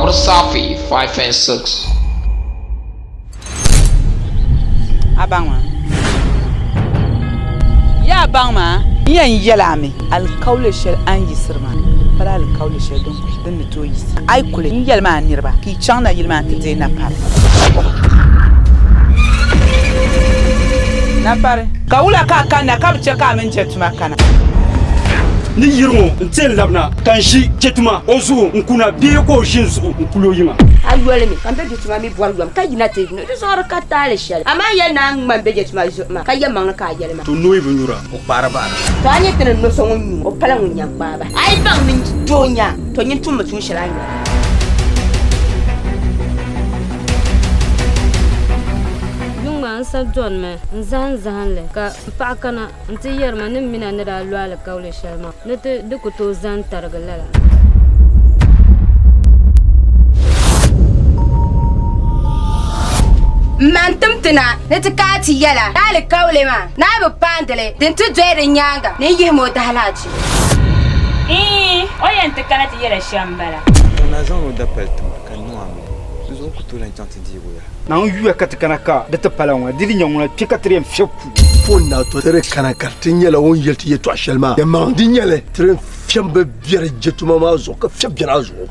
Kabr Safi 5 and 6. A baŋ maa? Yaa baŋ maa? N yɛn yɛl a mi, alikauli shɛli a ni yiɣisiri maa pala alikauli shɛli din ni tooi yiɣisi. A yi kuli n yɛli ma a niriba ka yi chaŋ nayili maa nti deei napari. Napari, ka wula ka a kanna ka bi chɛ ka a mini jɛtuma kana? Ni yiri ŋɔ n-ti n labina ka n ʒi jɛtuma o zuɣu n-kuna bee ka o ʒi n zuɣu n-kul o yiŋa. A yoli mi ka m be jɛtuma mi bɔri yom ka yina ti di zuɣu di ka taali shɛli, amaa yɛli ni a ŋma m-be jɛtuma zuɣu maa ka yɛlimaŋli ka a yɛli ma. To noi bi nyura, o kpaari bahira. To a nya ti ni no so ŋun nyu, o pala ŋun nyaŋ kpaai bahi. A yi baŋ ni doo nya, to nyin tummi tuun shɛli a ni yɛli. Yuŋ maa n sa dɔnimi n-zahim zahinli ka m paɣa kana nti yɛri ma ni m mina ni daa lo alikauli shɛli maa ni ti di ku tooi zani tarigi lala. M ma n-tim ti na ni ti kaai ti yɛla ni alikauli maa ni a bi paandi li, din ti doli di nyaaŋa ni n yihim o daalahichi. Iin, o yɛn ti kana ti yɛla shɛm m-bala. Ka naa zaŋ o dapali ti ma, ka n niŋ a mi, di zuɣu n ku tooi lan chaŋ ti deeg o yaha. Naawuni yuya ka ti kana ka di ti pala ŋɔ, di di nya ŋuna kpe ka ti di yɛn fiɛb ku. Pon naa to ti di kana ka di ti nyɛla o ni yɛli ti yɛtɔɣ shɛli maa, yɛlimaŋli di nyɛli ti di fiɛm bi biɛri je tuma maa zuɣu ka fiɛb biɛri a zuɣu.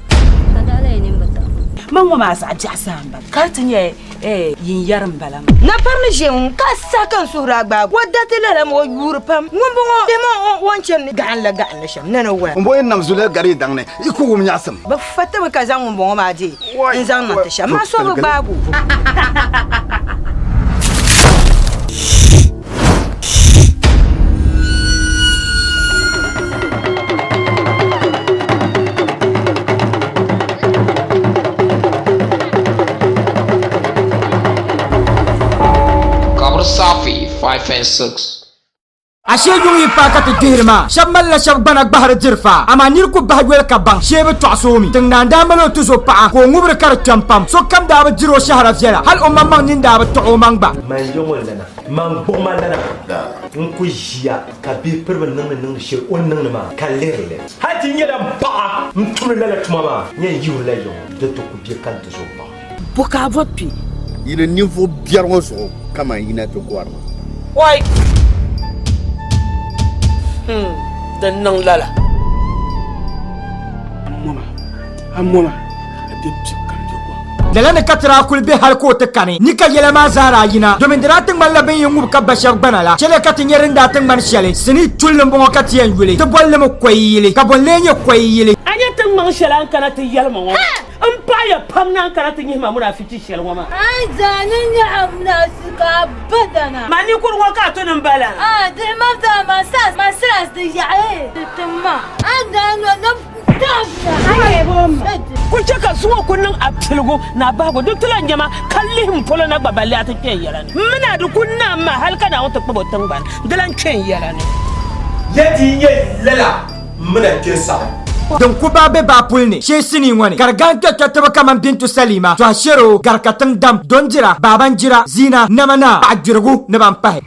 Ka daa lahi nini bi taɣi ma. Man ŋɔ maa zaɣ biɛɣu zaa m-bala, ka di ti nyɛ yinyari m-bala maa. Napari ni ʒe ŋun ka saha ka n suhuri a gbaag o da ti lala ma o yuuri pam. Ŋumbɔŋɔ dama o ni chani gahinli gahinli shɛm nana waya. M bo yi nam zuliya gari yi daŋ ni, yi ku wum nyaɣisim. Bɛ fa ti mi ka zaŋ ŋumbɔŋɔ maa deei n-zaŋ niŋ ti shɛm maa so bi gbaag o. Kabr Safi 5 and 6. Ashee yuŋ yi paai ka ti gbihiri maa, shɛba malila shɛba gbana gbahiri diri faa, amaa nir ku bahi yoli ka baŋ shee bi tɔɣisi o mi. Tiŋnaan daa mali o tuzo paɣa ka o ŋubiri ka di kpɛm pam. Sokam daa bi diri o shɛhira viɛla, hal o maŋmaŋ nini daa bi tɔɣ o maŋ gba. Man yiŋɔ lana, man gbuɣima lana n ku ʒiya ka bihi piriba niŋdi niŋdi shɛli o ni niŋdi maa ka lihiri li. Hal ti nyɛla m paɣa n-tumdi lala tuma maa, n yɛn yihirila yiŋɔ di ti ku be ka n ti zo paɣa. Bɔ ka a bɔri kpe? Yi ni ninvuɣ biɛri ŋɔ zuɣu kaman yina ti gɔri ma. Oi! Hmm, di niŋ lala. A moma, a moma, a be pibu kam be gɔŋ. Lala ni ka ti daa kuli be hal ka o ti kani. Ni ka yɛla maa zaa daa yina, domin di daa ti ŋmanila bɛ ni yi ŋubi ka ba shɛba gbana la. Chɛliya ka ti nya din daa ti ŋmani shɛli. Sinii tulli m-bɔŋɔ ka ti yɛn yuli. Ti boli li mi Kɔyili. Ka bɔ n-lee nyɛ Kɔyili? A nya tiŋmaŋ shɛli a ni kana ti yɛli ma ŋɔ maa? N paɣiya pam ni a ni kana ti nyihi ma munaafichi shɛli ŋɔ maa. A yi zaa ni nyɛ a munaafichi abadana. Man ninkuri ŋɔ ka a ti ni m-bala. A dihi ma zaa man silas di yaɣi di tiŋ maa. A daa no ni tabila. Kul chɛ ka zuŋɔ ku niŋ a piligu ni a bahigu. Di ti lan nya ma ka lihi m polo na gba balli a ti kpe n yɛla ni. M mi ni a di ku naam ma hal ka Naawuni ti kpab o tiŋgbani, di lan kpe n yɛla ni. Ya di nyɛ lala m mi na kpe saɣim. Din ku baai be baa puli ni shee sinii ŋɔ ni, ka di gani kpɛrikpɛri tiba kaman Bintu Salima, Tɔha Shero, Garikatiŋ Dam, Dondira, Baabanjira, Zina, Nama Naa, Paɣa Gbirigu ni ban pahi.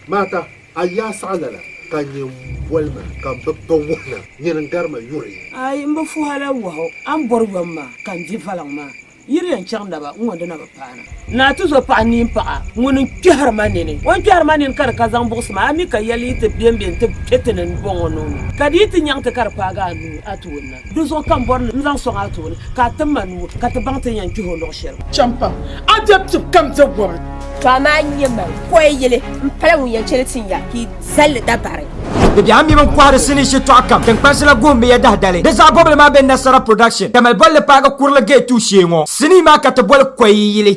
Maata, a yaa saɣi lala, ka nyɛ m-boli ma ka m bi pa wuhi na, nyini n-gari ma yuri. Aai, m bi fuhi a la wahu, a ni bɔri yom maa ka n di valiŋ maa. Yi di yɛn chaŋ naba n-ŋɔ di na bi paana. Naa ti zo paɣa niin paɣa ŋuni n-kpɛhiri ma nini. O ni kpɛhiri ma nini ka di ka zaŋ buɣisi ma, a mi ka yɛli yi ti bembe nti kpe ti ni m-bɔŋɔ nuu ni, ka di yi ti nyaŋ ti ka di paagi a nuu a tooni na. Di zuɣu ka m bɔri ni n zaŋ sɔŋ a tooni ka a tim ma nuu ka ti baŋ ti ni yɛn kpɛhi o luɣ shɛli. Champa, a be pibu kam be gɔri. To amaa n-nyɛ man kɔya yili m-pala ŋun yɛn chɛ li tin ya ka yi zali li dabari. Bɛ biɛhi mi bɛn kɔhiri sinii shitɔɣu kam tiŋkpansi la guhim bɛ ya dahidali. Di zaɣ bɔbili maa be Nasara Production, Tamale bolli paagi kurili gate 2 shee ŋɔ. Sinii maa ka ti boli Kɔyili.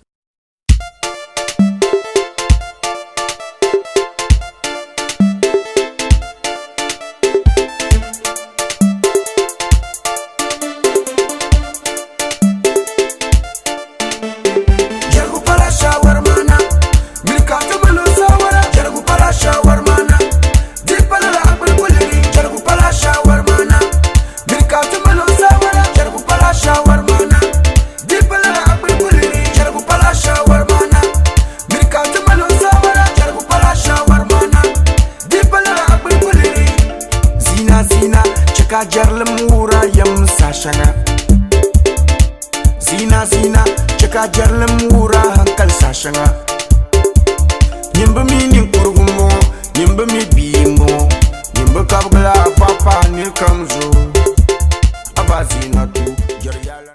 Zina zina chika jɛrilim wuura yɛm sa shɛŋa. Zina zina chɛ ka jɛrilim wuhir a hankali saha shɛŋa. Nyin bi mi ninkurugu m-bɔŋɔ, nyin bi mi bia m-bɔŋɔ, nyin bi kabigila a paɣa paai nir kam zuɣu. A ba Zinatu jɛri yɛla.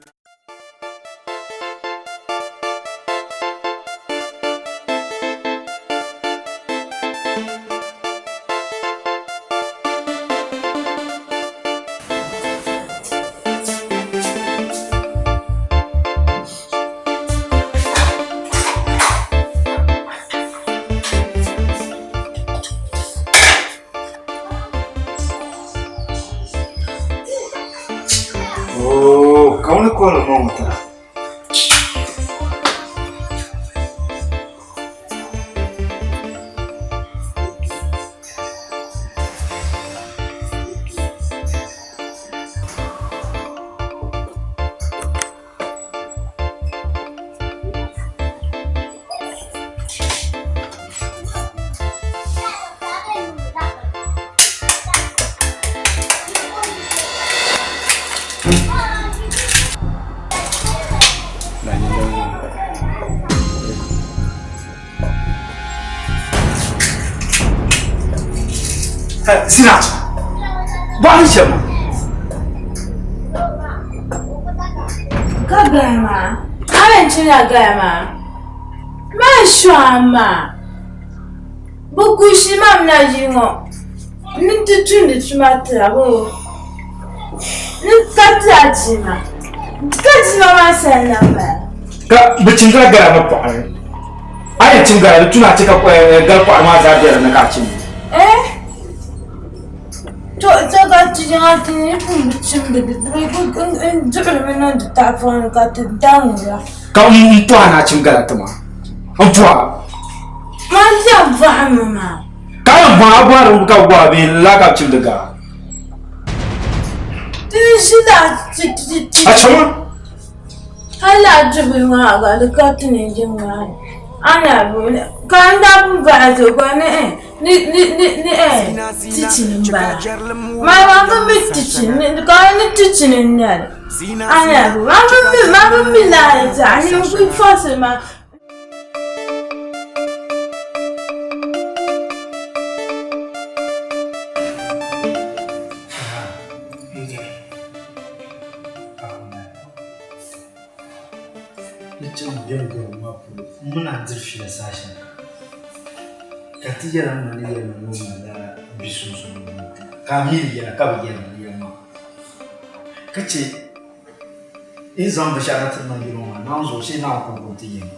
Oh, ka ŋuni kɔhiri ma ŋɔ tira? Sinach, bɔhiri shɛm. Ka gaya maa, a yɛn chimla gaya maa, man shɔɣu maa, bɛ kushi ma mi na ʒii ŋɔ ni ti tumdi tuma tira boo ni ka ti a jilima, ka jilima maa sani na m-bala. Ka bɛ chimdila gaya maa pɔɣu ni. A yɛn chim gala di tu ni a chɛ ka gali pɔɣu maa zaa be di ni ka a chim li. Eh? To to ka ti zaŋ ti ni pun bi chimdi di n duɣirimi niŋdi tahapɔŋ ni ka ti daŋ la. Ka n pɔha ni a chim gala ti ma. N pɔha. Man yɛn bɔhimi maa. Ka a yɛn bɔhi a bɔhiri ka bɛ bɔhi a bee lala ka bɛ chimdi gala? Ti ni ʒi la ti ti ti. A chama. Hali a dubu maa gba di ka ti ni ʒi maa ni. A na bi ka n daa pun bahi zuɣu ka ni eh ni ni ni ni eh tichini n bala. Maa maa bi mi tichini ka ni tichini n nyɛli. A na bi maa bi mi maa bi mi laa yɛltɔɣa nyini n kuli fɔsiri maa. Ni chaŋ biɛhigu maa polo m mi ni a diri fiila saha shɛli ka ti yɛra m ma ni yɛli ma ni o malila bi sunsuuni ka a mi li yɛla ka bi yɛli ma ni yɛlimaŋli ka che n zaŋ binshɛɣu na ti niŋ yino maa naawuni zuɣu shee Naawuni kɔŋko nti yɛn.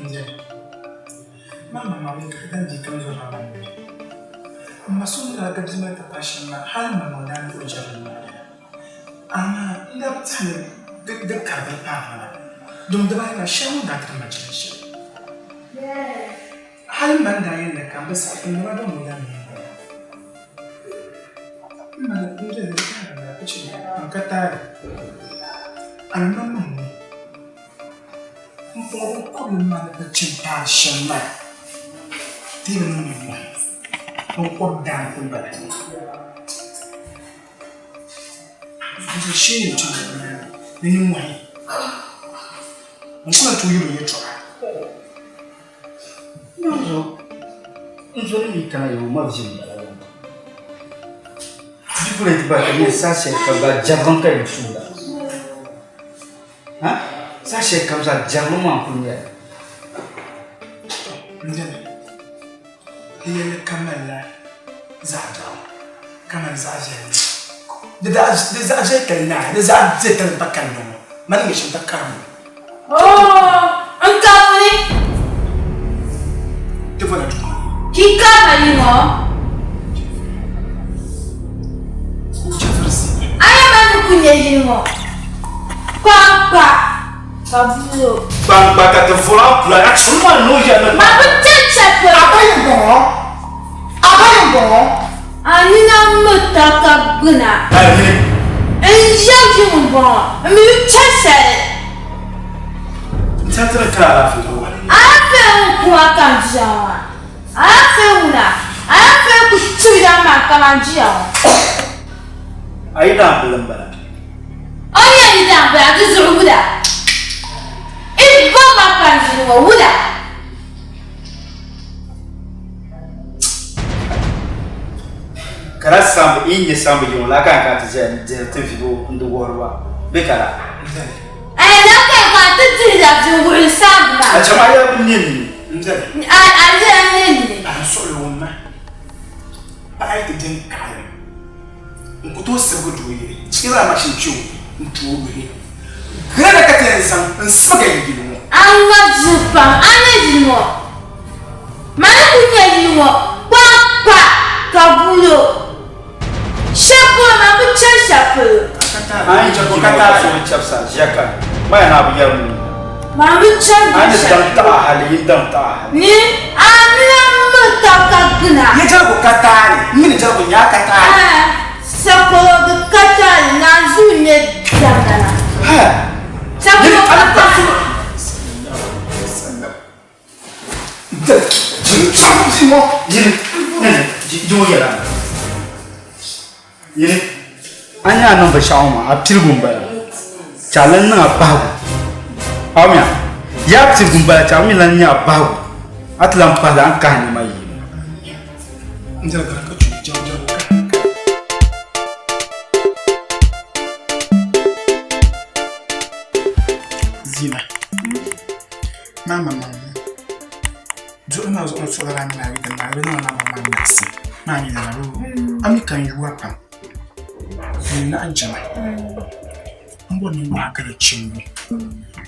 N-dini, man maŋmaŋ mi ka di dan bia kam zɔrila man noli. M ma so ni daa ga bia maa ti paai shɛm maa, hal m maŋmaŋ daa mi o jɛrilim maa yɛla. Amaa n daa bi tɛhi ni di karigiri paai ma na, domi dibaayi maa shɛli ŋun daa tiri ma jilima shɛli. Hal m ma ni daa yɛli ni ka m bi saɣi n naba domi o daa mi yɛn bala. M ma ni n doli di taali maa ka chɛ ma n ka taali. A ni maŋmaŋ mi. M kpuɣi biŋkɔbili maa ni bi chim paai shɛm maa, di yi bi niŋ nimmohi, biŋkɔb daa n-kuli bala. Dinzuɣu shee ni chim ni nimmohi, n ku lahi tooi yɛl o yɛtɔɣa. Dinzuɣu n zoli mi kana yɛn o ma viɛm bala ŋɔ. Di kuli ti ba ka nyɛ saha shɛli kam zaa jɛrilim ka yɛn tumda. Ha? Saha shɛli kam zaa jɛrilim maa n-kuli nyɛli. N dini, di yɛlli kam malila zaɣ biɛɣu kaman zaɣ viɛlli. Di zaɣ viɛlitali naai, di zaɣ viɛlitali m-pa kanna ŋɔ, mani nyɛ shɛm ka karim li. Oh, n kabili. Ti vola tuɣa. Ki kabili ŋɔ. A yɛn ma ni ku nyɛ yili ŋɔ. Kpaŋkpa ka bulo. Kpaŋkpa ka ti vola pula a churi maa ni o yɛli ni. Ma bi chɛ chɛ polo. A ba yɛn bɔŋɔ. A ba yɛn bɔŋɔ. A nina mi ta ka gbuna. A nini. N yɛm yiŋ m-bɔŋɔ, m mi bi chɛ shɛli. N tɛri ti ni kali alaafee ka wali. Alaafee ŋun kuma ka n ʒiya ŋɔ maa. Alaafee ŋuna, alaafee ku tibida maa kaman jia ŋɔ. A yi daan bili m-bala. O nyɛ yi daan. n-bala di zuɣu wula? I bo ma ka n ʒini ŋɔ wula? Ka la sambu yi nyɛ sambu yiŋɔ la ka ka ti ʒɛya n-dihiri ti vibu n-di wuhiri ba bɛ ka la. Ai la ka ka ti dihila vi wuhiri sambu maa. A chama ya bi ne nini. A a yɛla ne nini. A n suɣili wumma paɣa yi ti di n kaɣili n ku tooi sibigi doo yili chira mashin kpɛ o n tu o luhi girada ka ti yɛn zaŋ n sibigi n yili ŋɔ. A ŋma duu pam a ni yili ŋɔ mani ku nyɛ yili ŋɔ kpa ka bulo shɛb polo man bi chani shɛb polo. A ni chɛ ka ka so bi chɛbisa ʒiya ka maya naa bi yɛri ŋun Man bi chani A ni shɛb daŋ taɣa hali yi daŋ taɣa hali. Ni a nina miri tab ka gina. Ni jɛrigu ka taali, n mi ni jɛrigu nyaa ka taali. Sakolo di ka taali, naanzuu n-nyɛ daŋdana. Sakolo ka taali. Yili, a ni a niŋ binshɛɣu ŋɔ maa, a piligu m-bala, ka a lan niŋ a bahigu. A mi a? Yaa piligu m-bala, ka a mi lan nyɛ a bahigu. A ti lan pahila a ni kahi nɛma yiini. Zina, maa maŋmaŋ ni duɣili maa zuɣu ni suɣila maa mini a yi maa di niŋ ma maŋmaŋ naɣisi maa mi lala boo a mi ka n yuwa pam n naɣi jɛma n bɔri ni n gbaai gala chimbu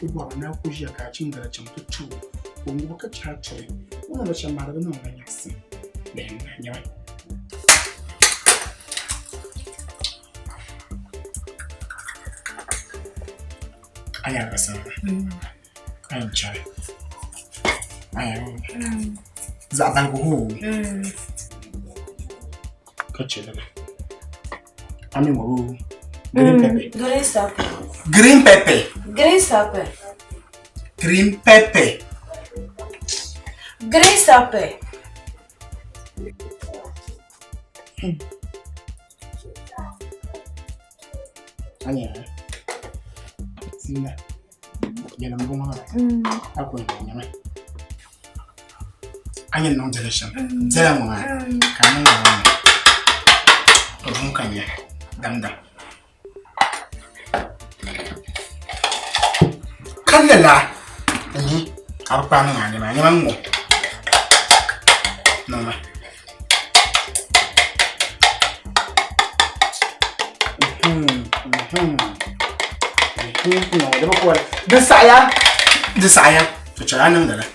o bɔri ni a ku ʒiya ka a chim gala chaŋ ti tuui ka o ŋubi ka chɛ a turi o ni niŋdi shɛm maa di bi niŋ ma nyaɣisim lihim na nyɛma a yɛrigi sani a yɛn chɛli a yɛn zaɣ baligu hoo ka chɛ lala a mi ŋɔ green pepper Green pepper. Green pepper. Green pepper. Green pepper. Green pepper. A nyɛla zina yɛlim bɔŋɔ maa a ku yɛn nyɛmi a yɛn niŋ dala shɛm dala ŋɔ maa ka a niŋ lala ŋɔ ka dum ka nyɛ damda ka lala n nyɛ ka bi kpaai niŋ a nɛma nɛma n ŋɔ niŋma Di saɣaya di saɣaya to chɛla a niŋ lala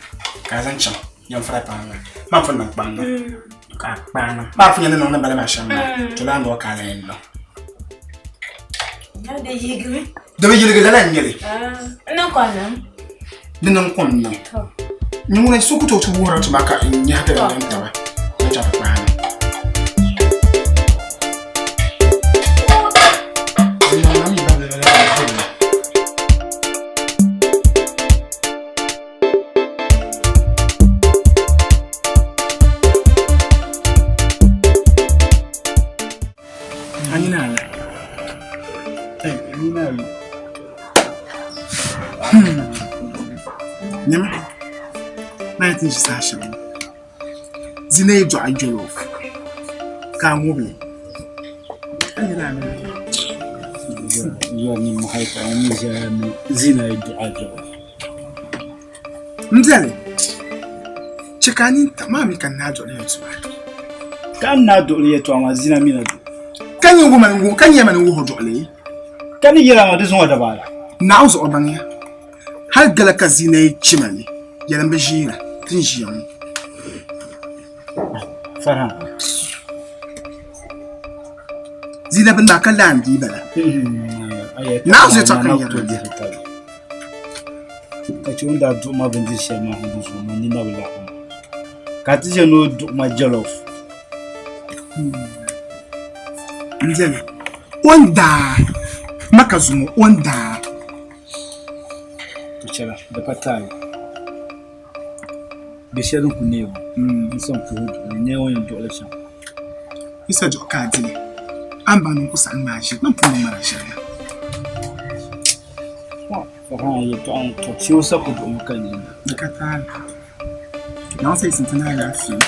ka a zaŋ chaŋ yɛn fura paŋ maa maa pun niŋ kpaŋ niŋ ka a kpaai niŋ maa pun yɛn ni niŋ ni bala maa shɛm maa to laa noo ka a lahi niŋ di bi yirigi lala n nyɛli di niŋ kom niŋ ni ŋuna so ku tooi ti wuhiri ti ma ka n nyahi ti niŋ taba ka chɛ ka kpaai niŋ Anyị na-ala. Anyị na-ala. Nyama, na yi ti ʒi saha shɛli zina yi dɔɣi jollof ka a ŋubi li. A nyɛla a mini Zina yi dɔɣi jollof. N biɛli chɛ ka a nini ta maa mi ka n naa duɣili yɛltɔɣa. Ka n naa duɣili yɛltɔɣa maa zina mi na du. Ka nyɛ ŋun ka nyɛ mani wuhi duɣili. Ka ni yɛla maa di zuŋɔ dabaa la. Naawuni zuɣu baŋya hali gala ka zina yi chima li yɛlim bi ʒiira ti ni ʒiya ŋɔ. Farhan. Zina bini maa ka lahi dii bala. Naawuni zuɣu yɛltɔɣa ka n yɛri. Ka chɛ o ni daa duɣi ma bindiri shɛli maa di zuɣu man nina bi laɣim ka a ti ʒe ni o duɣi ma jollof. N deli o ni daa ma ka zuŋɔ o ni daa. To chɛla di pa taali bɛ shɛli din kuli neei ŋɔ n sa n puhi duɣili n nya o ni yɛn duɣili shɛm. Yi sa duɣi ka a dili a ni baŋ ni n ku saɣim maa ʒiri man pun niŋ ma di ʒiri maa. Faɣa yɛltɔɣa ŋɔ to shee o sa ku duɣimi ka nyin. Di ka taali. Naawuni sayi ti ni alaafee.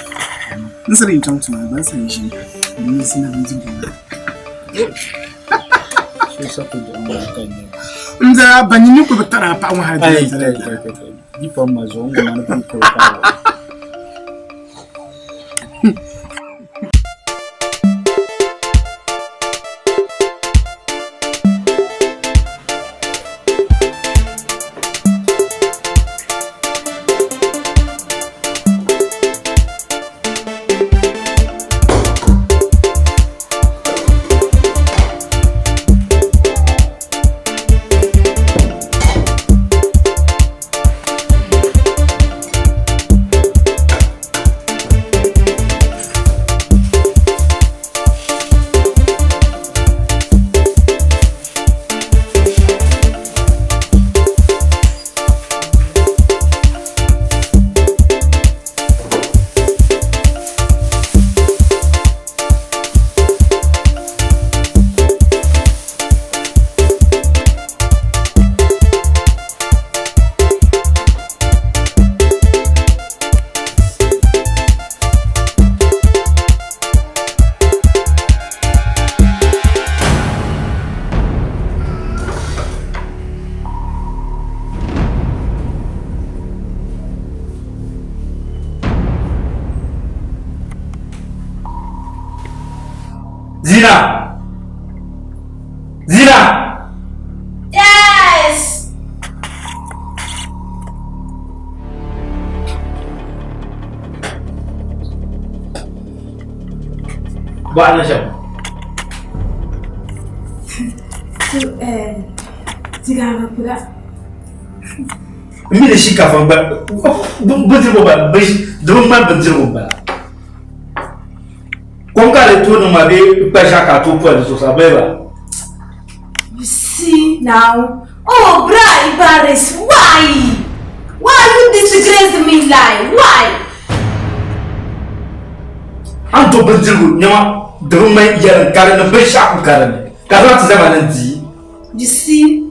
N sani n chaŋ tuma ni, ban sani ʒini di ni zina bindirigu maa. Shee o sa ku duɣimi ka nyin. N daa ba nyini kuli bi tari a paɣa ŋɔ hali Ai, kai, kai, kai, kai. Di pam ma zuɣu n goma ni pun kuli ka wa. Zina! Zina! Yes! Bɔɣa ni shɛm. So, eh, jigaaba kula. N mi di shinkafa gba bindirigu ba di bi ŋmani bindirigu m-bala. Kom ka di tooi niŋ maa bee kpa ʒiɛɣu ka a tooi poli di zuɣusaa bee ba? You see now? Oh, bra Ibaris, why? Why you disgrace me like? Why? A ni tooi bindirigu nɛma di bi ŋmani yɛlim ka di ni binshɛɣu ku ka di ni ka zaŋ ti zama ni n di. You see?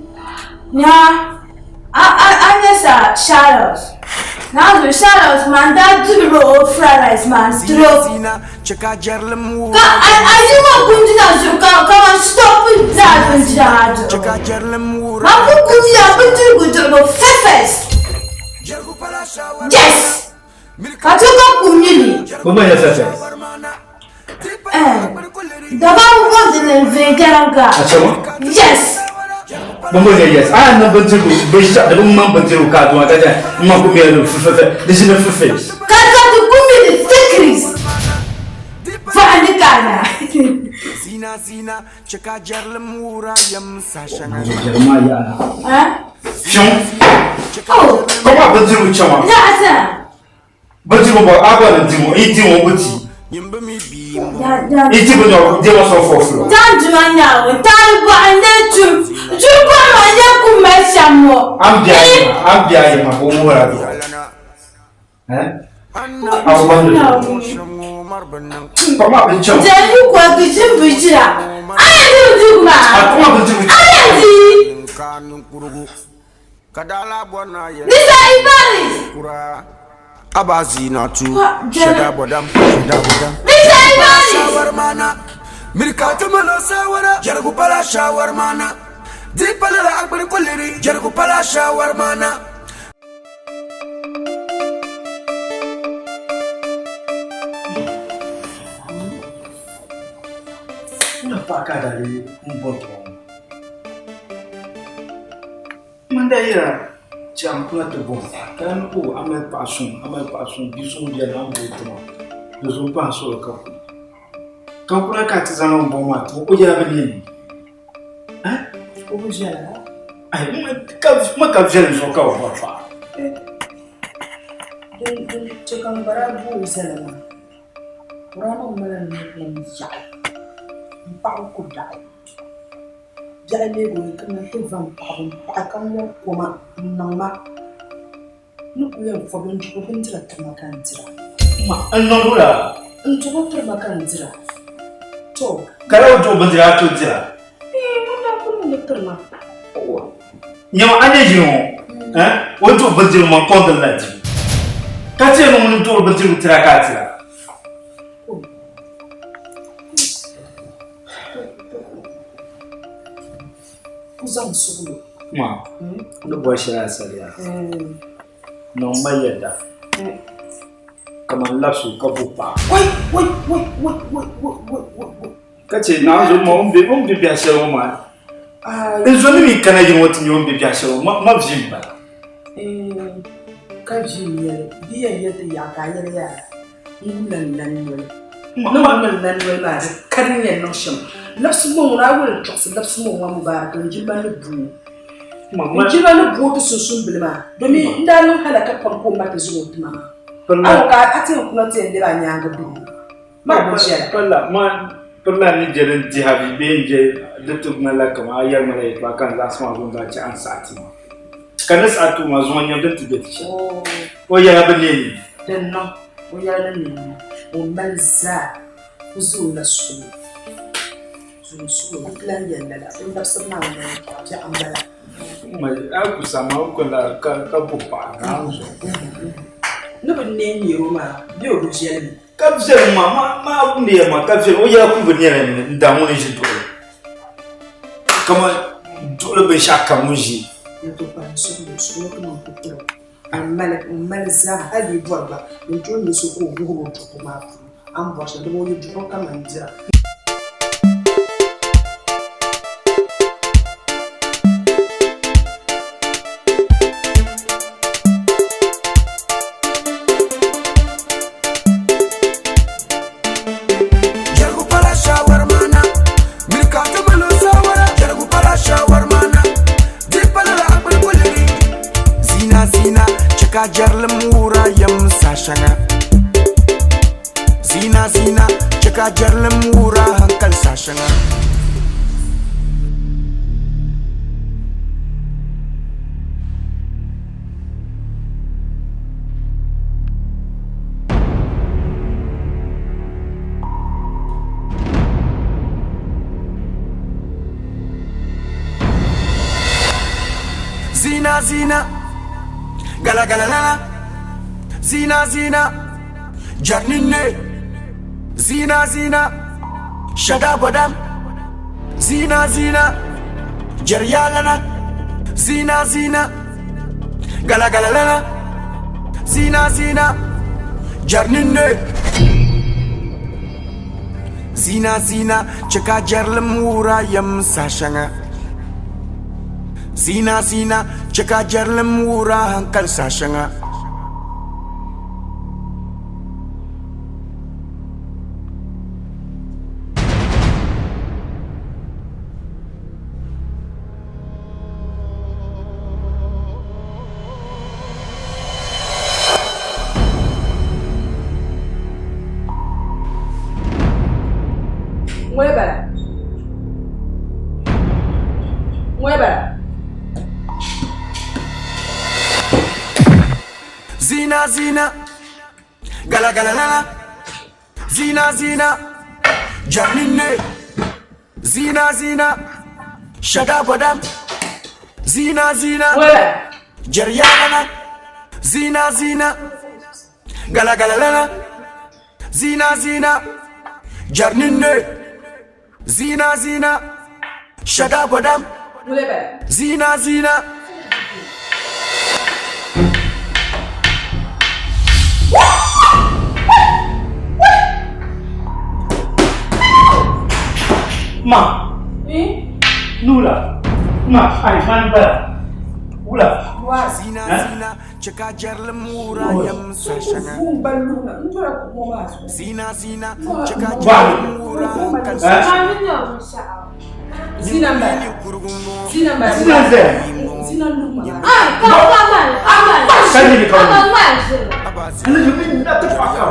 Nya, a a a nyɛ sa Charles. Naa zo Charles man daa diri o fried rice maa diri o. Ka a a yi ŋɔ kundina zuɣu ka ka man stop daa bindira maa diribu. Man ku kumya bindirigu diribu fefes. Yes! Ka ti ka kumyili. Bɛ gba nyɛ fefes. Eh, daba wundi ni viɛnyɛliŋga. Achama? Yes. Bambo nyɛ yes. A niŋ bindirigu binshɛɣu di bi ŋmani bindirigu ka a duuma ka chɛ n ma ku mɛli ni fefefe di ʒini fefes. Ka ka ti ku mi di fikris. Vaɣa ni ka na. Jeremiah yaɣa. Eh? Fiɔŋ. Oh. Kama bindirigu chɛma. Yaɣa Bindirigu bɔ a gba ni di ŋɔ yi di ŋɔ bi ti. Yi di bi nyɔ di ma sɔn fɔfulɔ. Dan duma nyaawun taali bɔɣu ne tum duri bɔɣu maa nyɛ kum mali shɛm ŋɔ. An bi ayi ma an bi ayi ma ka o ŋuhira duɣu. Eh? A bi bɔhindi duɣu. Kama bin chɛma. Jɛn yi kɔ di ʒin bi jira. A yɛn di bindirigu maa. A kama bindirigu. A yɛn di. Nisa Ibaris. Nisa Ibaris. Ina paɣa ka a daa lee n bɔri tuma ŋɔ. Man daa yɛra chaŋ kuna ti bɔŋ ka n o a mali paɣa suŋ a mali paɣa suŋ bia suŋ biɛni a ni booi tuma di zuɣu m-pahi suɣili ka kuni ka n kuna ka a ti zaŋ n bɔŋ maa ti o yɛla bi neemi O bi viɛla. Ai, ma ka viɛlim zuɣu ka bi bɔri paɣa. Din din chɛ ka n gba daa bo o zali maa, o daa niŋ ma la nirilim yaɣi m paɣibu ku daɣi. Biɛɣu leeg o yi kana ti va m paɣibu m paɣi ka ŋɔri koma n-niŋ ma. N ni kul yɛn fɔbi n duɣi bindira tiri ma ka n dira. Ma, n niŋ wula? N duɣi tiri ma ka n dira. To. Ka lala o duɣi bindira a tooi dira? Ee, ŋun daa kul niŋdi tiri ma. Nyama a nyɛ yino ŋɔ eh? O ni duɣi bindirigu maa kɔŋ din la dibu. Ka ti yɛn ŋuni n-duɣiri bindirigu tira ka a tira. Ku zaŋ suɣulo. Ma, n ni bɔri shɛli asali yaa. Niŋ ma yɛda kaman labisi o ka bo paɣa. Wai, wai, wai, wai, wai, wai, wai, wai, wai. Ka chɛ naanzu ma o ni be biɛhi shɛli ŋɔ maa. N zo ni mi kana yiŋ ŋɔ ti nya o ni be biɛhi shɛli ŋɔ ma vi m-bala. Ka vi n-nyɛli, bɛ yɛn yɛli ti yaɣi ka a yɛli yaa n wula n lan noli. Ni ŋun mi n lan noli maa di ka din yɛn niŋ shɛm. Labisi ma ŋuna a wuli n-chɔɣisi labisi ma ŋuna Mubarak n jilima ni booi. N jilima ni booi ti sunsuun bili maa domi n daa niŋ halaka pam ka o ma ti zaŋ o ti ma maa. A ni ka a ti yɛn kuna ti yɛn lɛbi a nyaaŋa bihi. Pirila ni je din dihi a vi bee n-je di ti ŋmanila kaman a yɛli ma la yɛtɔɣa ka n zaɣisi maa zuɣu n-daa chɛ a ni saɣi ti ma. Ka ni saɣi ti o maa zuŋɔ n-nyam din ti be ti shɛm. O yɛla bi neei ni. Din niŋ o yɛla ni neei ni o mali zaa o zaŋ o la suɣulo. Zaŋ suɣulo n-ti lan yɛli lala o labisibu maa n-yɛli biɛɣu m-bala. A ku saɣim a ku la ka bo paɣa ka a ni zuɣu. Ni bi neei neeri o maa bee o bi viɛli mi. Ka viɛli ma ma ma wumdi ya maa ka viɛli o yɛla kuli bi nyɛla n daa ŋuni ʒi duɣuli kama duɣuli binshɛɣu kam ŋun ʒi. N to kpalim suɣulo suɣulo ti niŋ kuturi n mali n mali zaa hali yi bɔri gba n tooi nyɛ so ka o wuhiri o duɣubu maa puuni a ni bɔri shɛli dama o yi duɣiri kaman dira. Jɛrigu pala shawarmana miri ka ti mali saawara jɛrigu pala shawarmana di pala la akpali kuligi zina zina chɛ ka jɛrilim wuura yɛm sa shɛŋa zina zina chɛ ka jɛrilim wuura hankali sa shɛŋa. Zina zina gala gala lala zina zina jarninne zina zina shada badam zina zina jaryalana zina zina gala gala lala zina zina jarninne zina zina chɛ ka jɛrilim wuura yɛm saha shɛŋa zina zina chɛ ka jɛrilim wuura hankali saha shɛŋa. Ŋuni bala? Ŋuni bala? Zina zina gala gala lala zina zina jarninne Zina zina shada badam Zina zina Jeriana Zina zina Gala gala lala Zina zina Jarninne Zina zina Shada badam Zina zina Ma. Nula. Ma, ai man ba. Wula. Zina zina chɛ ka jɛrilim wuura yɛm sa shɛŋa Zina zina chɛ ka jɛrilim wuura hankali sa shɛŋa Zina n bala. Zina n bala. Zina n zaya. Zina n luhi ma. Ah, ka ka mal, ka mal. Ka ni ka Ka mal zina. Ni ni na ta fa ka.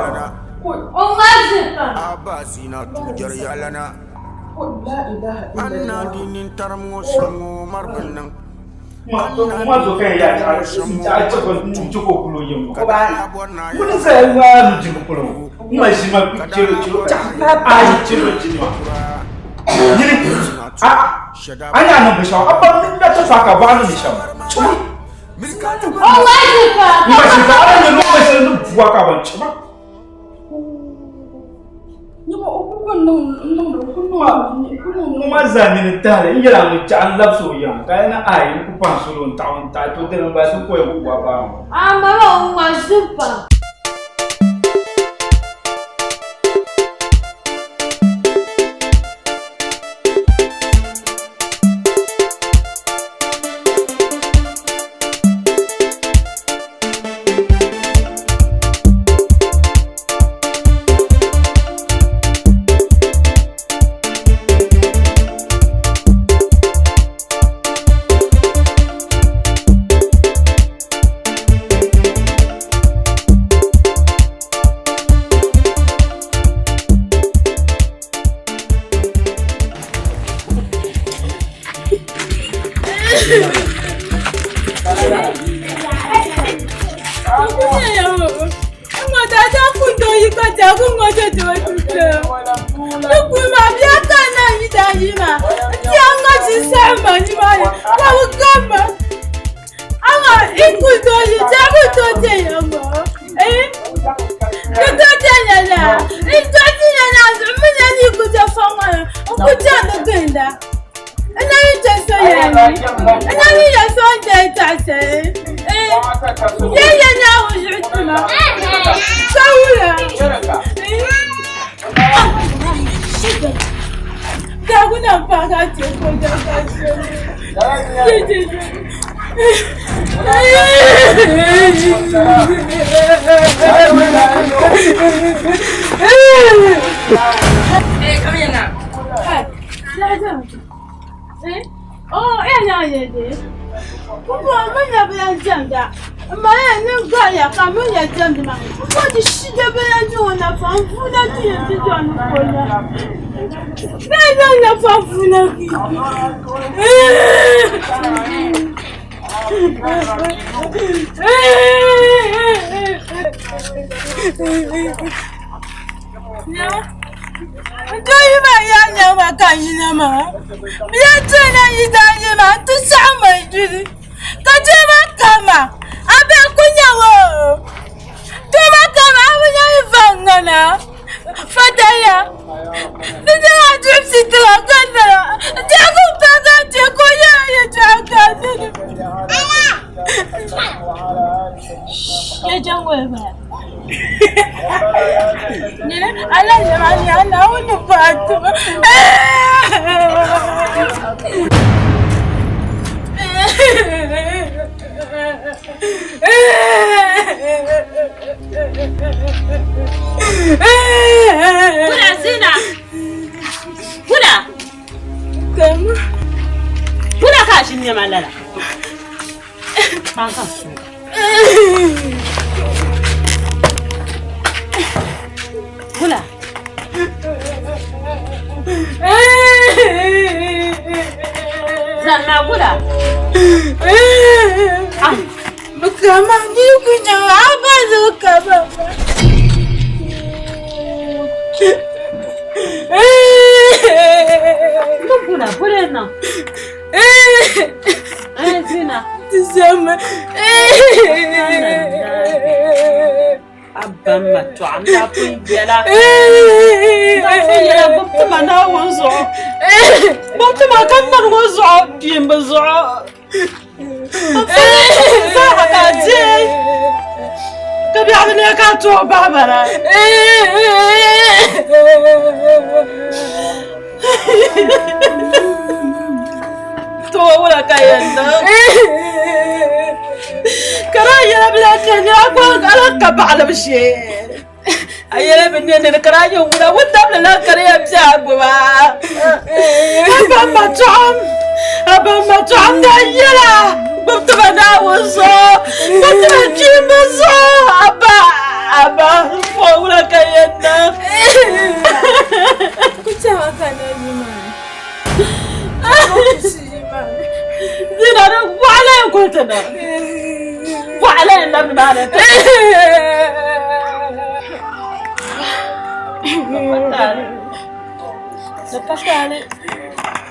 O mal zina. Aba zina tu jɛri yalana La ilaha Anna dinin tarim ŋɔ shɛm ŋɔ mari bi niŋ Ma ma zo kan ya ta ta ta ko ti ko kulo yin ko. Mun zaya wa lu ji ko kulo. Ma ji ma chiro chiro. Ai chiro chiro. Yiri. A anya no bishaw. Abba ni Ka ti fa ka bɔɣa ni di shɛm. N ba shi ka ala nyɛ lɔɣa shɛli ni bua ka ban chima. Ŋɔ maa zaa nini tahili n yɛla ŋun chaɣa n labisi o yiŋa ka a na ayi n ku pahi solo n taɣi n taɣi to dini n bala ti koya ku bɔhi baa ŋɔ. Amara o wa zupa.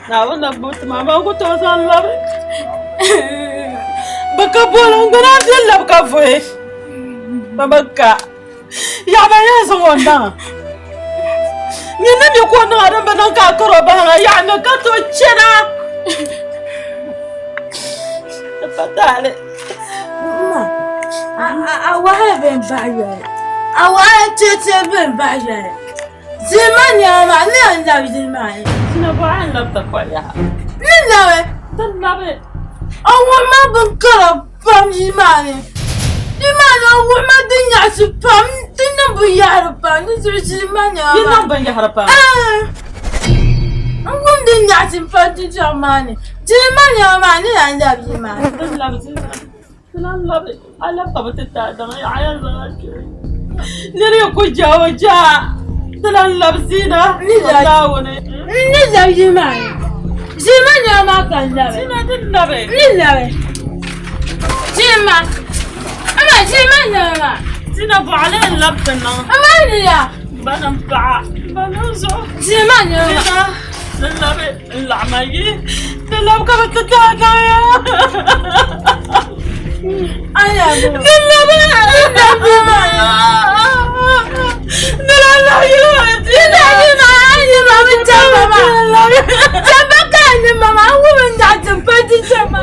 Naawuni na gbubi ti maa maa ku tooi zaŋ labi. Bɛ ka boli n gbuna n labi ka vuhi. Bɛ bi ka. Yaɣaba yɛn zaŋ o niŋ. Nyin ni mi ka o niŋ a din bi niŋ ka a kari o bahi ŋa yaɣa ni ka tooi chana. Di pa taali. Ma, a wahala bɛn bahi yoli. A wahala cheche bɛn bahi yoli. Zili maa nɛma maa, n ni yɛn labi zili maa ni. Zina bɔ a ni labi ti kɔhi yaha? N ni labi. Ti labi. A wuhi ma bin kara pam yili maa ni. Yili maa ni a wuhi ma din nyaɣisi pam, di niŋ binyahari pam, di zuɣu zili maa nɛma maa. Yi niŋ binyahari pam? Ɛɛh! N wum din nyaɣisi pam dundɔŋ maa ni. Zili maa nɛma maa, n ni lan labi yili maa ni. Ti labi zili maa. Ti lan labi a labi ka bɛ ti ti a daŋa yaɣa yɛn zaŋ a kpe. Nira yi ku ja o jaa, ti lan labi Zina Naawuni. N ni labi yili maa ni. Zina maa nɛma maa ka n labi. Zina din labi. N ni labi. Zina maa. Ama zina maa nɛma maa. Zina bɔɣili n labi ti niŋ. Ama ni ya. Ba ni paɣa. Ba ni zuɣu. Zina maa nɛma maa. Zina din labi. N laɣima yi di labi ka bi ti ti a daŋya. Di labi di labi lahi yili maa ti Di labi maa yi ma bi chamba maa. Chamba ka ni ma maa wum n daɣa ti pa ti chamba.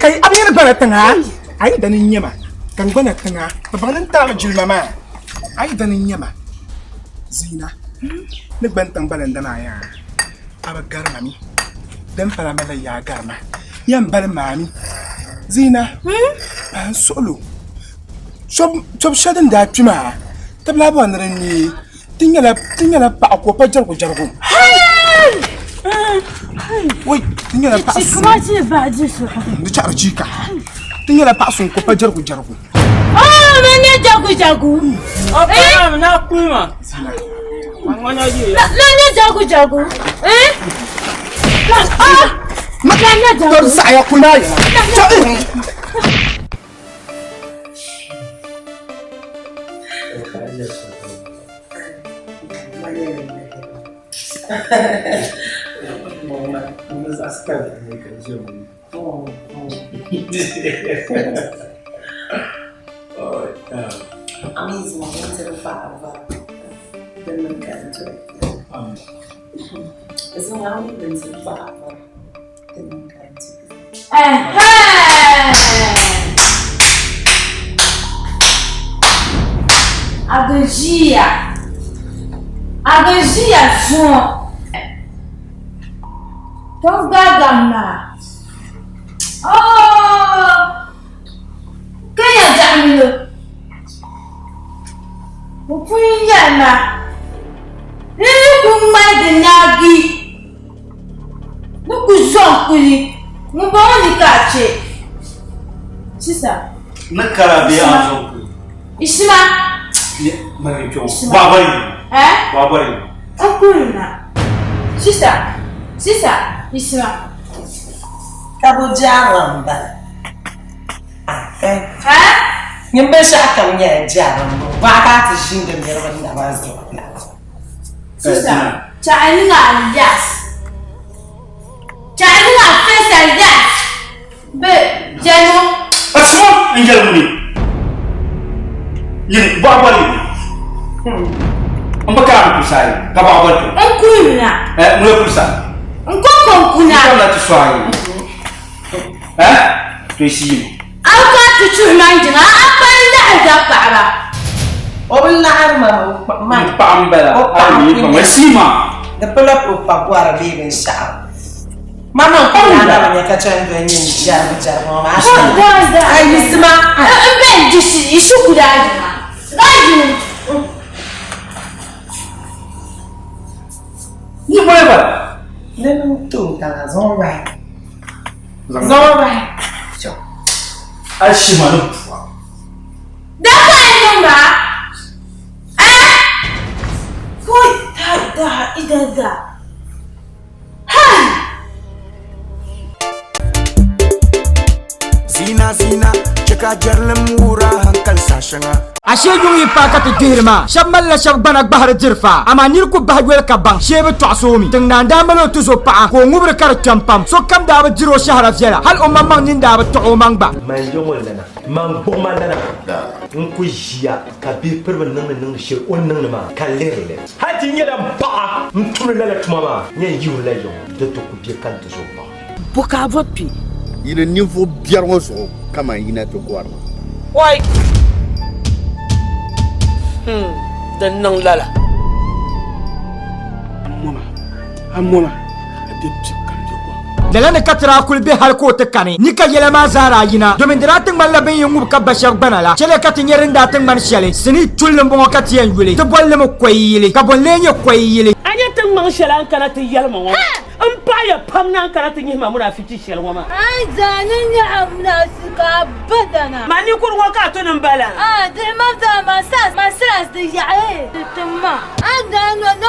Kai abin yana gbana tiŋa a yi dani n nyɛma ka n gbana tiŋa bi baŋ ni n taagi jilima maa a yi dani n nyɛma zina ni gbani tiŋ balanda maa yaa a bi garima mi din pala malila yaa garima yɛn bali maami zina paɣa n suɣulo chobi shɛli din daa kpi maa ti bi lahi bɔri ni di neei ti nyɛla paɣa ka o pa jɛrigu jɛrigu wai ti nyɛla paɣa suŋ di chaɣari chiika ti nyɛla paɣa suŋ ka o pa jɛrigu jɛrigu To di saɣiya kuli maa yɛla. A bi ʒiya a bi ʒiya zuŋɔ tom gaagam maa oo kenya jaɣamilo o pun yɛli ma ni ni ku ŋmaligi naagi Ni ku zo n-kuli ŋumbɔŋɔ ni ka a chɛ. Sisa. Ni kara bee a zo n-kuli. Isima. Mari kpɛŋɔ. Bɔɣabɔri. Eh? Bɔɣabɔri. N kuli na. Sisa. Sisa. Isima. Ka bo jaara m-bala. Eh? Nyin binshɛɣu kam nyɛla jaara m-bɔŋɔ. Bɔɣa ka a ti ʒiindi niriba naba zuɣu la. Sister, chaɣi niŋ a yas. Chaɣi niŋ a face and yas. Be jɛno. Asuma n yɛli ŋuni nyini bɔɣa bɔli n bi kaani kulisa ayi ka bɔɣa bɔli to. N kuli na. Ɛ ŋuni kulisa. N ko ko n kuna. N na ti sɔɣa yi. Ɛ to yi si yino. A ka ti tuhi man jiŋa a pa n laɣiri da paɣaba. O bi laɣiri ma ma. N paɣa n bala a yi mi pa ŋɔ ma. Di pala o pa bɔri bee binshɛɣu. Ma man ku daa na bi nya ka chani doli nyin jɛrigu jɛrigu ŋɔ maa shɛm. A yiɣisi ma. N bɛn di yi shikuru daa jiŋa. Daa jiŋ. Yi boli ba. Ni niŋ tooi taŋa zuŋ bahi. Zaŋ bahi. A shi ma ni pua. Da ka yi niŋ maa? Eh? Koi da da ida da. Hai! Zina zina chɛ ka jɛrilim wuhir a hankali saha shɛŋa. Ashee yuŋ yi paai ka ti gbihiri maa, shɛba malila shɛba gbana gbahiri diri faa, amaa nir ku bahi yoli ka baŋ shee bi tɔɣisi o mi. Tiŋnaan daa mali o tuzo paɣa ka o ŋubiri ka di kpɛm pam. Sokam daa bi diri o shɛhira viɛla, hal o maŋmaŋ nini daa bi tɔɣ o maŋ gba. Man yiŋɔ lana, man gbuɣima lana, n ku ʒiya ka bihi piriba niŋdi niŋdi shɛli o ni niŋdi maa ka lihiri li. Hal ti nyɛla m paɣa n-tumdi lala tuma maa, n yɛn yihirila yiŋɔ di ti ku be ka n ti zo paɣa. Bɔ ka a bɔri kpe? Yi ni ninvuɣ biɛri ŋɔ zuɣu kaman yina ti gɔri ma. Oi! Hmm, di niŋ lala. A moma, a be pibu kam be gɔŋ. Lala ni ka ti daa kuli be hal ka o ti kani. Ni ka yɛla maa zaa daa yina, domin di daa ti ŋmanila bɛ ni yi ŋubi ka ba shɛba gbana la. Chɛliya ka ti nya din daa ti ŋmani shɛli. Sinii tulli m-bɔŋɔ ka ti yɛn yuli. Ti boli li mi Kɔyili. Ka bɔ n-lee nyɛ Kɔyili? A nya tiŋgbaŋ shɛli a ni kana ti yɛli ma ŋɔ maa? M paɣiya pam ni a ni kana ti nyihi ma munaafichi shɛli ŋɔ maa. A yi zaa ni nyɛ a munaafichi abadana. Man ninkurigu ŋɔ ka a ti ni m-bala. A dihi ma zaa man silas di yaɣi di tiŋ maa. A daa no ni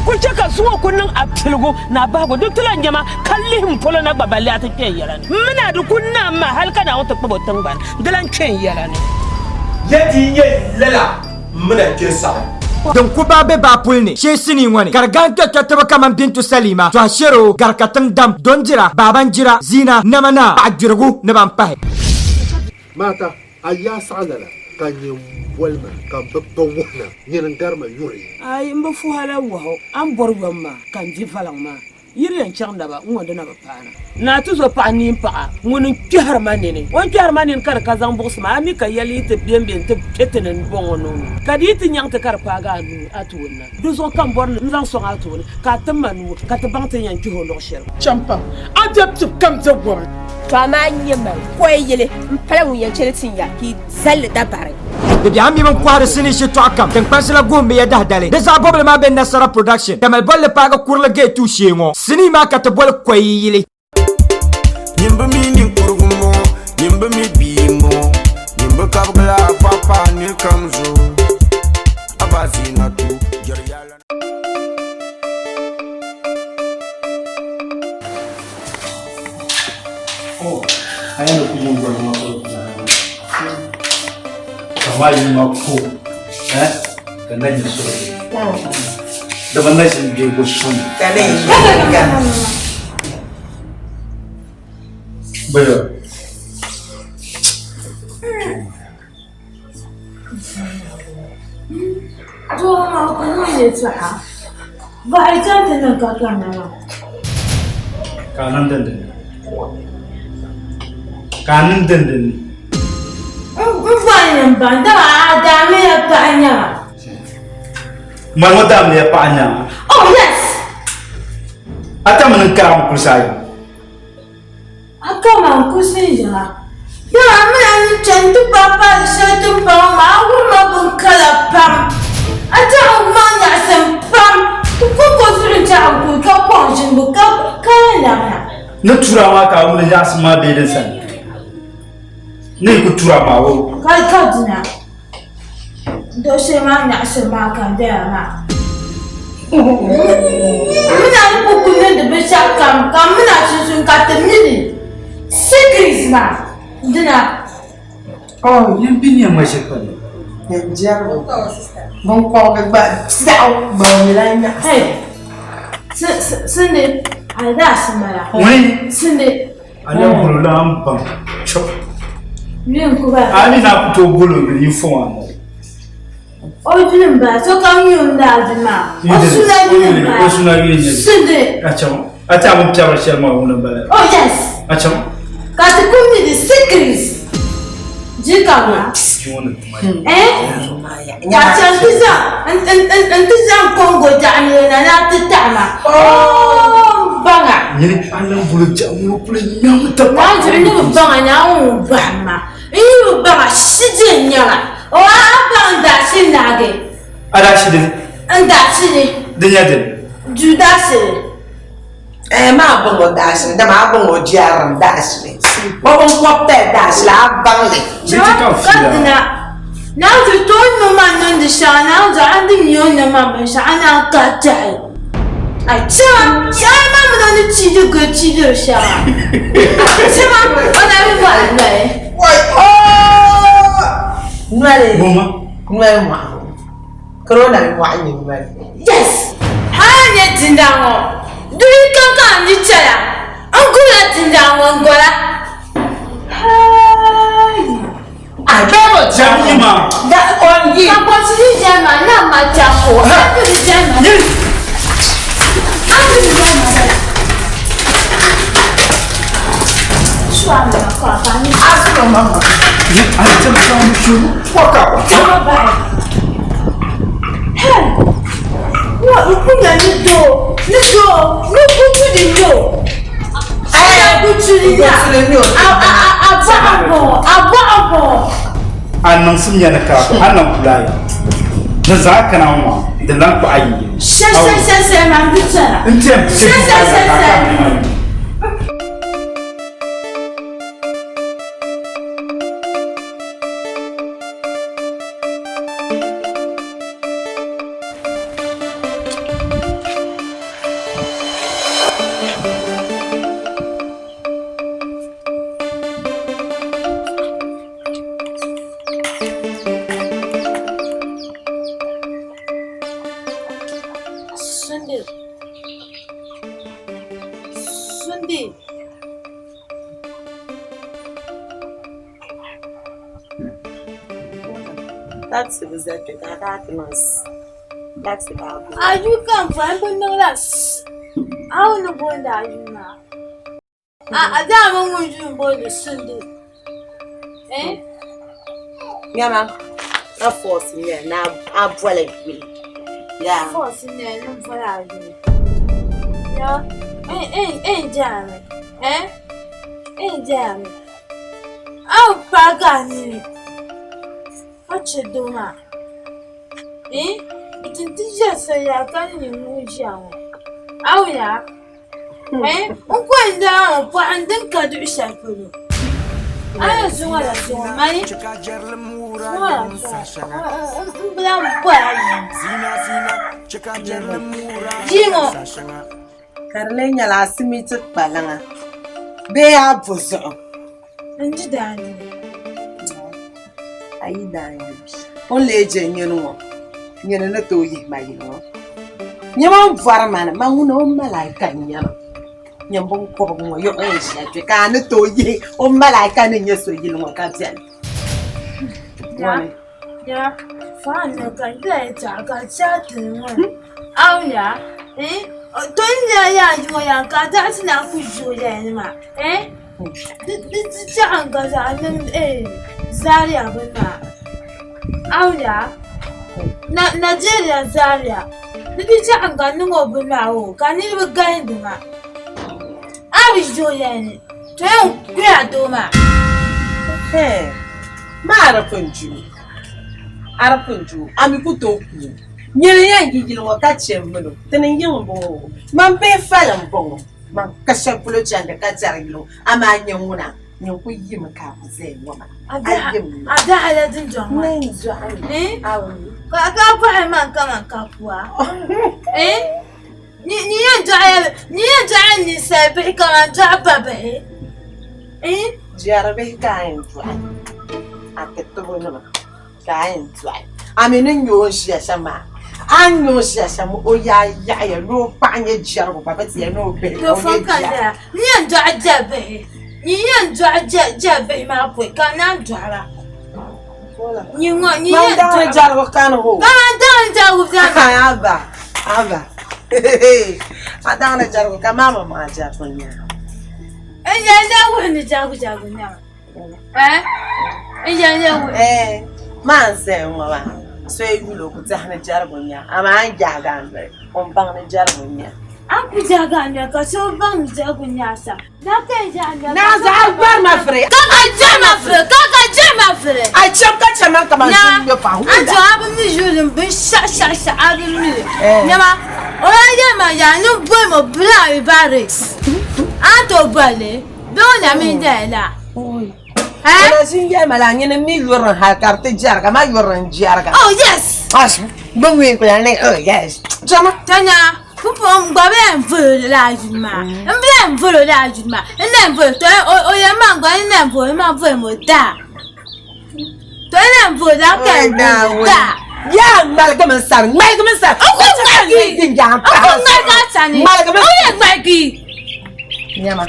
Ku chɛ ka zuŋɔ ku niŋ a piligu ni a bahigu di ti lan nya ma, ka lihi m polo na gba balli a ti kpe n yɛla ni. M mi ni a di ku naam ma hal ka Naawuni ti kpab o tiŋgbani, di lan kpe n yɛla ni. Ya di nyɛ lala m mi na kpe saɣim. Din ku baa be baa puli ni shee sinii ŋɔ ni, ka di gani kpɛrikpɛri tiba kaman Bintu Salima, Tɔha Shero, Garikatiŋ Dam, Dondira, Baabanjira, Zina, Nama Naa, Paɣa Gbirigu ni ban pahi. Maata, a yaa saɣi lala ka nyɛ m-boli ma ka m bi pa wuhi na, nyini n-gari ma yuri. Aai, m bi fuhi a la wahu, a ni bɔri yom maa ka n di valiŋ maa. Yi di yɛn chaŋ naba n-ŋɔ di na bi paana. Naa ti zo paɣa niin paɣa ŋuni n-kpɛhiri ma nini. O ni kpɛhiri ma nini ka di ka zaŋ buɣisi ma, a mi ka yɛli yi ti bembe nti kpe ti ni m-bɔŋɔ noo ni. Ka di yi ti nyaŋ ti ka di paagi a nuu a tooni na. Di zuɣu ka m bɔri ni n zaŋ sɔŋ a tooni ka a tim ma nuu ka ti baŋ ti ni yɛn kpihi o luɣ shɛli. Champa, a be pibu kam be gɔri. To amaa n-nyɛ man kɔya yili m-pala ŋun yɛn chɛ li tin ya ka yi zali li dabari. Di biɛhi mi bɛn kɔhiri sinii shitɔɣu kam tiŋkpansi la guhim bɛ ya dahidali. Di zaɣ bɔbili maa be Nasara Production, Tamale bolli paagi kurili gate 2 shee ŋɔ. Sinii maa ka ti boli Kɔyiyili. Nyin bi mi ninkurigu m-bɔŋɔ, nyin bi mi bia m-bɔŋɔ, nyin bi kabigila a paɣa paai nir kam zuɣu. A ba Zinatu, jɛri yɛla. A yɛn ni ku yin gɔli ŋɔ ka maa yi ma ko eh ka na nyɛ sori dama na ʒini bɛ go sum bɛyɔ Doo maa ku niŋ yɛltɔɣa bahi chaŋ ti niŋ ka kanna maa. Ka a niŋ dindini. Ka a niŋ dindini. N bɔri ni n baŋ dama a daamila paɣa nyɛma. Mani ŋɔ daamila paɣa nyɛma. Oh yes! A tam ni n kara n kulisi ayi. A kaman kusi n-yaŋa. Dama a mi a ni chani ti paai paali shɛli ti ni paŋ maa, a wuhi ma bin kala pam. A chaɣ n maŋ nyaɣisim pam. Ti ku ko zuɣu n-chaɣ n kuli ka kɔŋ ʒinibu ka ka yɛn labina. Ni tura maa ka a wuli nyaɣisim maa bee din sani? Ni yi ku tura maa o. Ka ka dina. Dɔshee maa nyaɣisim maa ka n doya maa. Mina ni ku ku niŋdi binshɛɣu kam ka mina sunsuuni ka ti mi li secrets maa dina. Oh, yɛn bi nya ma ʒe pali. Yɛn jɛrigu binkɔbigi gba piɛɣu gba mi lan nyaɣisi. Sindi, a daa mala. Ŋuni? Sindi. A na bolo la n baŋ chɔ. Yuli n ku ba. A ni na ku tooi bolo bɛ yi fɔŋ a noli. O yuli n bala sokam mi o ni daa di maa. O suna yuli n bala. O suna yuli n nyɛ li. Sindi. A chaŋ a ti a bin piɛbiri shɛli maa ŋuni n bala. Oh yes. A chaŋ. Ka ti ku mi di secrets. Ji ka ŋa. Eh? Ka chaŋ ti zaŋ n ti zaŋ Congo daɣu na na ti taɣi ma. Oh baŋa. Nyini a lan bolo jaɣu ŋɔ kuli nyami tapaɣa. Naanzuhi ni bi baŋa Naawuni ŋun bahi ma. N yi bi baŋa shije n nyɛba. O a baŋ n daashili naagi. A daashili? N daashili. Di nyɛ dini? Duu daashili. Eh, maa baŋ o daashili dama a baŋ o jɛrilim daashili. O binkɔbitali daashili a baŋ li. Ka dina Naanzuhi ti o ni niŋ ma niŋdi shɛŋa Naanzuhi a ni di mi o ni niŋ ma binshɛɣu a naan kahi tɛhi. A chɛma shɛŋa maa mini o ni chiidi gili chiidiri shɛŋa. A chɛma o na bi bɔri noli. Noli. Noli mɔɣu. Corona ni mɔɣu nyɛ noli. Yes! Hali nyɛ dindaa ŋɔ duli kam ka n yi chɛla n gula dindaa ŋɔ n gola. Hey! A niŋsim nyɛ ni ka a niŋ kulaya di zaa kana ŋɔ maa di lan kpaɣa yi n tiɛm Sunday. Sunday. Taxi bi za kpɛ ka a daa ti niŋ taxi daa bo. Ayu ka n fa n bi niŋla a ni booni ayu maa. A dama ŋun yuli m-booni Sunday. Eh? Nyama, a force nyɛ ni a boli yuli. Yaa. Force nyɛ ni m boli a yuli. Ya, eh, jami. Eh? Eh, jami. A bi paagi a nini. A chɛ doo maa. Eh? Bɛ ti ti ʒiya sayaa ka ni nyɛ ŋun ʒiya ŋɔ. A wuya? Eh, n ko n daa ŋɔ pɔhim din ka duɣu shɛli polo. A yɛn zuŋɔ la zuŋɔ mani zuŋɔ la zuŋɔ n bi lahi bɔri a yini. Bia ŋɔ. Ka di lee nyɛla a simiti kpalaŋa bee a bo zuɣu. N di daanyu. A yi daanyu o ni lee je nyini ŋɔ, nyini ni tooi yihi ma yili ŋɔ. Nyama o ni bɔri ma ni, man ŋuna o malaika n-nyɛ ma. Nyam biŋkɔbigu ŋɔ yiɣi n ʒiya kpe ka a ni tooi yihi o malaika ni nyɛ so yili ŋɔ ka beni. Ŋɔni. Ya, faan ka n dila yɛtɔɣa ka chaati ŋɔ ni. Awuya, eh, to n nya yaa yi ŋɔ yaa ka a ti naan ku ʒi o yɛli ni maa, eh, di di chaɣim ka zaɣ niŋ eh, Zaria bini maa. Awuya, na Nigeria Zaria, di di chaɣim ka niŋ o bini maa o ka niriba gahindi ma. A bi ʒi o yɛli ni, to yɛn kuya doo maa. Maa a di pun ju o, a di pun ju o, a mi ku tooi ku o. Nyini yɛn yi yili ŋɔ ka chɛ m mini o, ti ni yiŋ m-bɔŋɔ o. Man bihi fali m-bɔŋɔ, man ka shɛli polo chandi ka tɛri yili ŋɔ, amaa nyɛ ŋuna, nyin ku yimi ka a ku zaya ŋɔ maa. A yim ma. A daɣila dundɔŋ maa. N ni dɔɣi li. Ka a bɔhi man kaman kapua. Ni yɛn dɔɣi ninsal bihi kaman dɔɣi ba bihi. Jɛri bihi ka a yɛn dɔɣi, a ti tibonima ka a yɛn dɔɣi. A mi ni nya o ni ʒiya shɛm maa, a ni nya o ni ʒiya shɛm o yaa yaɣiya ni o paɣa nyɛ jɛrigu gba bɛ ti yɛli ni o bihi ka o nyɛ jɛri. N yɛn dɔɣi jɛri bihi, n yɛn dɔɣi jɛri bihi maa pɔi ka n naan dɔɣi ba. Man daŋni jɛrigu kani o. Kaman daŋni jɛrigu bɛni. Aba, aba. A daŋni jɛrigu ka maa maŋmaŋa jɛrigu n-nyɛ. N yɛn lee wuhi ni jɛrigu jɛrigu n-nyɛ ma. Eh? N yɛn lee wuhi. Eh, maa n-zaya ŋɔ maa, so yi yuli o ku tɛhi ni jɛrigu n-nyɛ a, amaa a ni jɛhigi a noli, o ni baŋ ni jɛrigu n-nyɛ. A ku jɛhigi a noli ka so baŋ ni jɛrigu n-nyɛ a shɛm. Naa zaɣa gbari ma firi. Ka ka jɛ ma firi, ka ka jɛ ma firi. A chɛm ka chɛ ma kaman ʒini ŋmɛ paɣa A jɔ a bi mi yuli n bin shɛɣu shɛɣu shɛɣu a bi mi li. Nyama o daa yɛli ma yaa ni boli ma Bulari Barracks. A ni tooi boli li bee o na mi n-dali la? O na ʒini yɛli ma la nyini mi yuri n hali ka di ti jɛriga ma yuri n jɛriga. Oh yes. Bɛ ŋme n kuli ni oh yes. Chama. Tanya. Pumpɔŋɔ n gba bela n volo lala yuli maa n bela n volo lala yuli maa n na volo to o yɛn maa gba n na volo maa volo mo daa to n na volo daa ka n volo daa. Yaa ŋmaligimi n sani ŋmaligimi n sani. O ku ŋmaligi o ku ŋmaligi a sani o yɛn ŋmaligi. Nyama.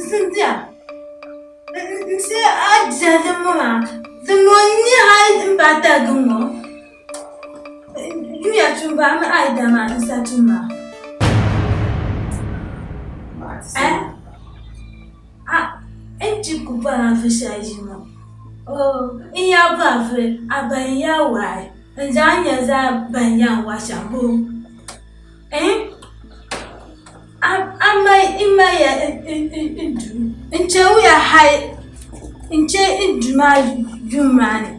Cynthia, n se a jɛli ŋɔ maa din ŋɔ n-nyɛ hali m ba tarigi ŋɔ yuya tumbu a mi a yi daa maa n sa tum maa. Eh? A n chi ku bɔri a vi shɛli ʒi ŋɔ. Oh, n yaa bɔri a vi a ba n yaa waai n zaŋ n nya zaa ba n yaa n wa shɛm boo. Eh? A mali n maliya n du n chɛ wuya hali n chɛ n du maa yuŋ maa ni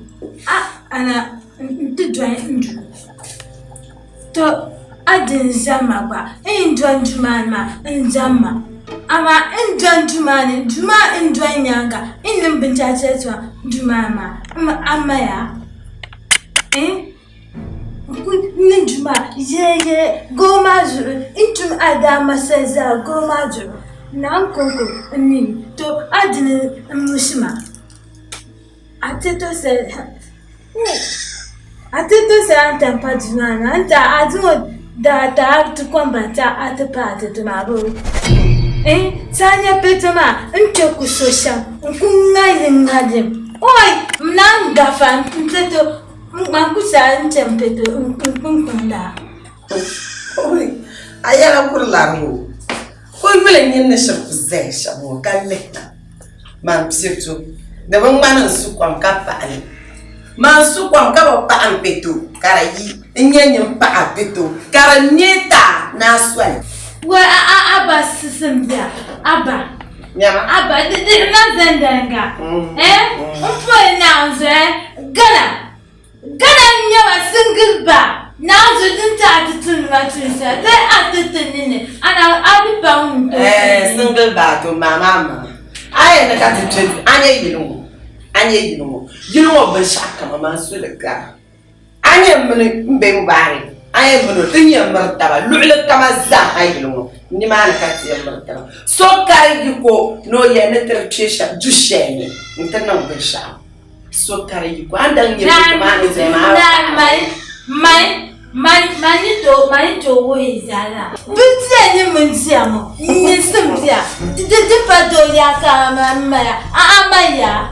a ana n ti doli n du to a di n zani ma gba n yi doli du maa ni maa n zani ma amaa n doli du maa ni du maa n doli nyaanga n niŋ binchɛra shɛli tuma du maa ni maa a maya eh N kuli niŋ duu maa yɛyɛ goo maa zuɣu n tum adaama soli zaa goo maa zuɣu naa konko n niŋ to a dini n musi ma a ti to soli a ni tam pa duu maa ni a ni ti a zaŋ o daa daa ti kom baŋ ti a ti paai ti ti maa bee ti a nya pɛto maa n kpɛ ku so shɛm n ku ŋmaligi ŋmaligi oi n naan gafa n pɛto N ku saha n chani pɛto n kpunkpaŋ daa. Oi, a yɛla kuri lari o. O yuli nyini ni shiri ku zaya shɛm ŋɔ ka lihina. Man piɛto, di bi ŋmani n su kom ka paɣi li. Man su kom ka bi paɣi m pɛto ka di yi n nyɛ nyin paɣa pɛto ka di neei taai ni a soli. Wai a a aba sisim bia aba Nyama. aba di di na zɛndɛnga eh n pɔi naawuni zuɣu eh Ghana Ghana n nyɛba single ba naawuni zuɣu din ti a ti tumdi ma tuun shɛli bee a ti ti nini a na a bi pa ŋun tooi Eh single ba to maa maa maŋa a yɛn ni ka ti kpe a nyɛ yili ŋɔ a nyɛ yili ŋɔ yili ŋɔ binshɛɣu kama maa suli gari a nyɛ mini m be Mubarak a nyɛ mini o ti nyɛ miri taba luɣili kama zaa ha yili ŋɔ nimaani ka ti yɛn miri taba so kari yiko ni o yɛn ni ti di kpe shɛm du shɛli ni n-ti niŋ binshɛɣu so kari yiko a ni daŋ nyɛ bɛ maa ni zaya maa Naa mali mali mali mali ni tooi mali ni tooi wuhi zaa la. Bindira ni mini dia ŋɔ n-nyɛ sim bia di di pa doo yaa ka a mali a a mali yaa.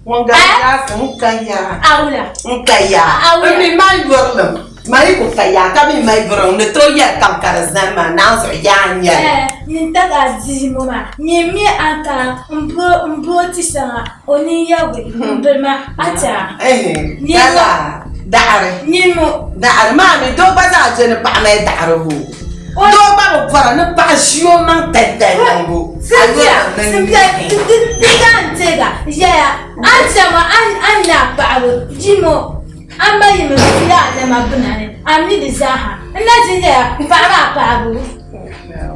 Ŋun gari yaasi n ka yaa. Awula. N ka yaa. Awula. N mi mali yurilim. Mali ku ka yaa ka mi mali yurilim ni tooi yɛli kam ka di zani maa naan zuɣu yaa n nyɛli. Eh, nyin taga a dihi ŋɔ maa, nyin mi a ka m bo m bo ti shɛŋa o ni yɛwi m biri ma a tia. Eh, Nyin lala daɣiri. Nyin mo. Daɣiri maa mi doo gba zaa je ni paɣa mali daɣiri hoo. Doo gba bi bɔra ni paɣa ʒi o maŋ talitali niŋbu. Cynthia, Cynthia, di di daa n teega yɛya a ni chɛ ma a ni na paɣibu jimo a ma yi mi fila adama bina ni a mi di zaaha n na di yɛya paɣa maa paɣibu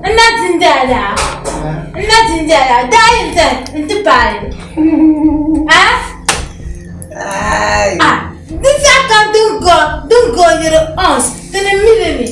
n na di n-daya laa n na di n-daya laa daa yi n-zani n-ti paai a a di saha kam din go din go yiri ons ti ni mi li mi.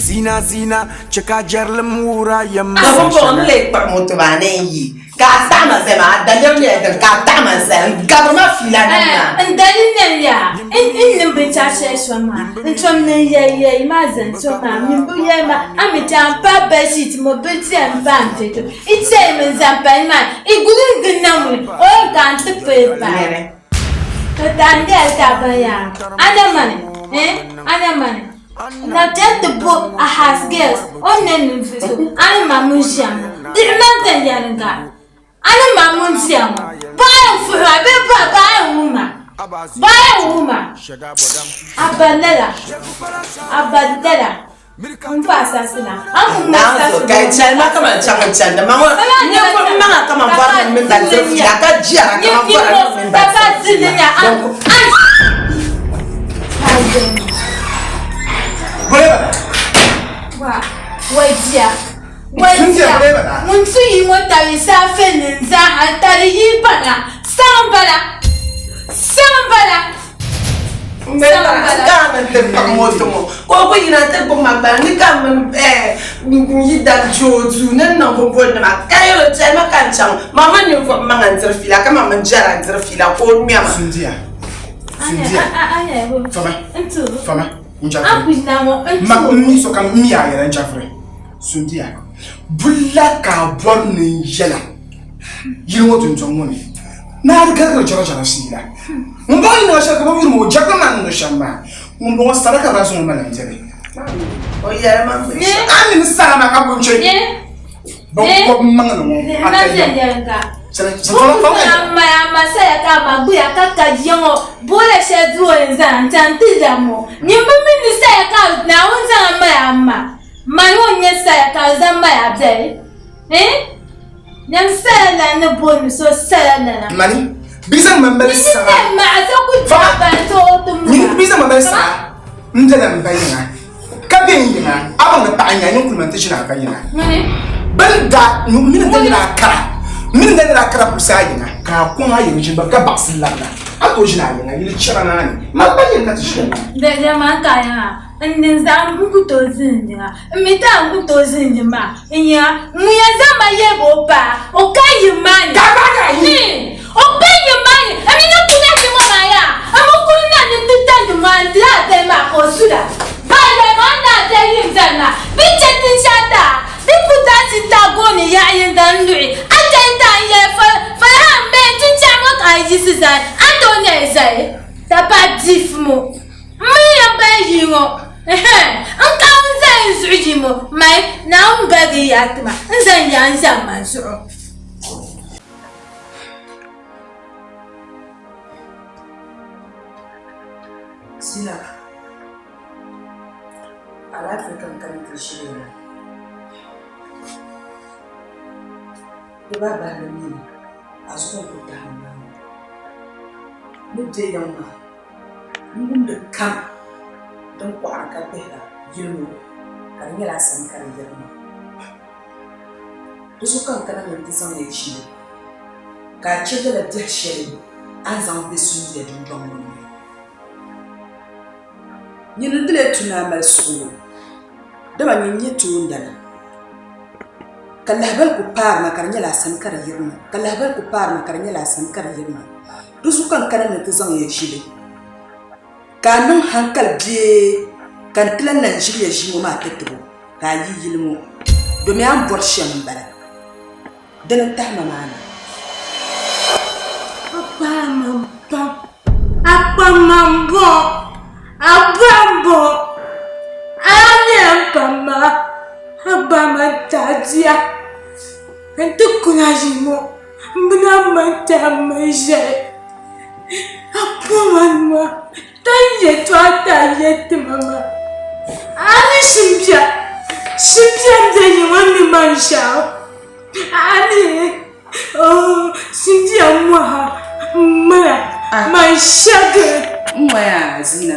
Zina zina chɛ ka jɛrilim wuhir a yɛm Ka pumpɔŋɔ ni leei kpuɣi moto maa ni n yi, ka a taɣi ma zali maa, a daliri nyɛla dini ka a taɣi ma zali n-gabiri ma fiila nim maa? N daliri nyɛla yaa, n ni niŋ binshɛɣu shɛli shɛm maa, n tom ni n yɛli yɛli maa zani tom maa mini bɛ yɛli ma, a mi ti a ni pa bɛdshiit ŋɔ bɛ ti yɛn pa n pɛto, i chɛli mi n-zaŋ pa nimaani, i guli n-gili na muni, o yɛn ka n ti pili paai. To ta n yɛli ka a baŋ yaa, a na mani, eh, a na mani. Na chani ti bo a house girls o ni ne ninvuɣ so a ni ma ŋun ʒiya ŋɔ diɣi ma viɛnyɛliŋga a ni ma ŋun ʒiya ŋɔ baɣa yɛn fuhi ma bee baɣa yɛn wum ma baɣa yɛn wum ma a ba lala a ba lala m pa asasina a ku ŋma Naanzu ka yi chani ma kaman chaŋ n chandi ma ŋɔ ninvuɣ maŋa kaman bɔri ni mini ba diri fiila ka jɛra kaman bɔri ni mini ba diri fiila. Wai bia, wai bia, ŋun tu yi ŋɔ tabi saafe nim zaaha tari yi bala, saŋ bala, saŋ bala. N kaami n ti kpuɣi moto ŋɔ ka o ku yina ti gbubi ma gbali ni ka m mini yi dan kpe o duu ni n niŋ binbolinima ka yɛl o chɛli ma ka n chaŋ ma mini ninvuɣ maŋa n-diri fiila ka ma mini jɛra n-diri fiila ka o ŋme ma. Sundiya, Sundiya, fama, fama, n jafiri. Ma n mi sokam n mi a yɛla n jafiri. Sundiya, bulla ka a bɔri ni n yɛla yili ŋɔ dundɔŋ ŋɔ ni. Naa di garigiri jɛra jɛra siila. Ŋun bɔŋɔ yi niŋ shɛli ka bɛ yuri ma o jɛrigi ma niŋdi shɛm maa. Ŋun bɔŋɔ sara ka bɛ daa zaŋ o mali n-diri. O yɛli ma A mini sara maa ka bɔ n-chɛ bɛ kɔbi maŋli ŋɔ a ka yɛm. Masaya ka ma gbuya ka ka yiŋɔ boola shɛli duro n zaŋ n chaŋ ti lam o. Nyini bi mi ni saya ka Naawuni zaŋ a mali a ma. Mani ŋun nyɛ saya ka a zaŋ mali a biɛli. Eh? Nyam sala lana ni booni so sala lana. Mani, bi zaŋ ma mali sara. Ni maɣa so ku Fama. ban so o ti Nyini muna. bi zaŋ ma mali sara. N bela m ba yiŋa. Ka be n yiŋa. A baŋ ni paɣa n-nyɛ a nyin kuli ma nti ʒini a ba yiŋa. Ŋuni? Bɛn daa mini n da daa kara. Mini n da daa kara kuɣusi a yiŋa. Ka a kɔŋ a yiŋ ʒini ba ka baɣisi labina. A tooi ʒini a yiŋa yili chɛra maa ni. Man ba yiŋ ka ti ʒiya maa. Dɛ dɛ man ka a yiŋa. N ni zaŋ n ku tooi zini yiŋa. N mi ta n ku tooi zini yiŋ maa. N yiŋa ŋun yɛn zaŋ ma yɛli o paa o ka yiŋ maa ni. Ka a gbaagi a yi. O ka yiŋ maa ni. N mi ni kuna yiŋ ŋɔ maa yaa. N bi kuli na ni ti ta yiŋ maa n tila a tali maa ka o sula. Ba yɛli ma n ni a tali yiŋ zali maa. Bɛ chɛ tinshɛɣu ti a. Bɛ ku daa ti ta gooni yaɣ yini zaŋ luɣi a chɛ ti a n yɛli falaha m bee chinchɛɣu ŋɔ ka a yiɣisi zali a ni tooi nyɛli zali tapaɣ difu ŋɔ. M mi yɛn pali yii ŋɔ, ɛhɛn, n ka n zali n zuɣu yii ŋɔ, mai, Naawuni baligi yaa ti ma, n zaŋ yaa n zaŋ ma zuɣu. Sina, alaafee ka n kana ti ʒili ya. Di ba bahili mi ni a zuɣu n-ku tahi m maa. Ni be yiŋ maa, n wumdi kam din kɔɣiri ka gbihira yili ŋɔ ka di nyɛla a sani ka di yiri na. Di zuɣu ka n kana ni n ti zaŋ ya ʒili ka a chɛ lala biɛhi shɛli a ni zaŋ be sundiya dundɔŋ ŋɔ ni. Nyini n-di lee tu ni a mali suɣilo, dama nyini n-nyɛ toondana. Ka lahibali ku paari ma ka di nyɛla a sani ka di yirina, ka lahibali ku paari ma ka di nyɛla a sani ka di yirina. Di zuɣu ka n kana ni n ti zaŋ ya ʒili, ka a niŋ hankali bee ka n ti lan lan ʒiri ya ʒii ŋɔ maa ti tib o, ka a yi yili ŋɔ, domi a ni bɔri shɛm m-bala. Dini n-tahi ma maa na. A kpahi ma pam, a kpa ma m-bɔŋɔ, a bɔhi m-bɔŋɔ, a lahi nyɛla m pa ma, a gbahi ma n-tahi bia nti kuna ʒii ŋɔ. M bi lahi mali tɛha m mali ʒiɛhi. A kpa ma nua ka n yɛtɔɣa ti a yɛli ti ma maa. A ni shimbia, shimbia m-be yi ŋɔ ni man shɛɣu. A ni oh, shimbia mɔha m-mala man shɛgi. N ŋɔya Zina,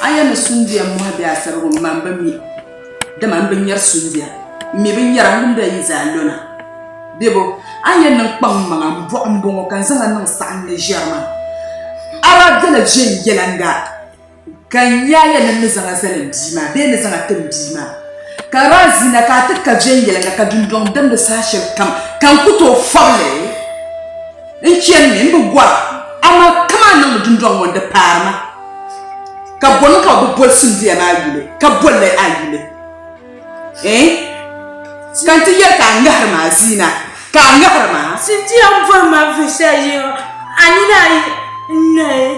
a yɛn ni sundiya mɔha bee a sarigu m ma m bi mi, dama m bi nyari sundiya, m mi bi nyara, n wumdila yi zaa lɔna. Bebo, a ni yɛn niŋ kpaŋ maŋa m-bɔɣi m-bɔŋɔ ka n zaŋ a niŋ saɣim ni ʒiɛri maa, a daa bela viɛnyɛliŋga ka n nya a yɛn ni n ni zaŋ a zali m bia maa bee n ni zaŋ a ti m bia maa. Ka a daa zina ka a ti ka viɛnyɛliŋga ka dundɔŋ dimdi saha shɛli kam ka n ku tooi fɔbi li. N chanimi, m bi gɔra, amaa kam a niŋdi dundɔŋ ŋɔ n-di paari ma. Ka bɔni ka bɛ bi boli sundiya maa yuli, ka bolli a yuli. Eh? Ka n ti yɛli ka a ŋahiri ma Zina, ka a ŋahiri ma. Sindiya m-bɔri ma binshɛli yiŋɔ, a nini ayi n-naai,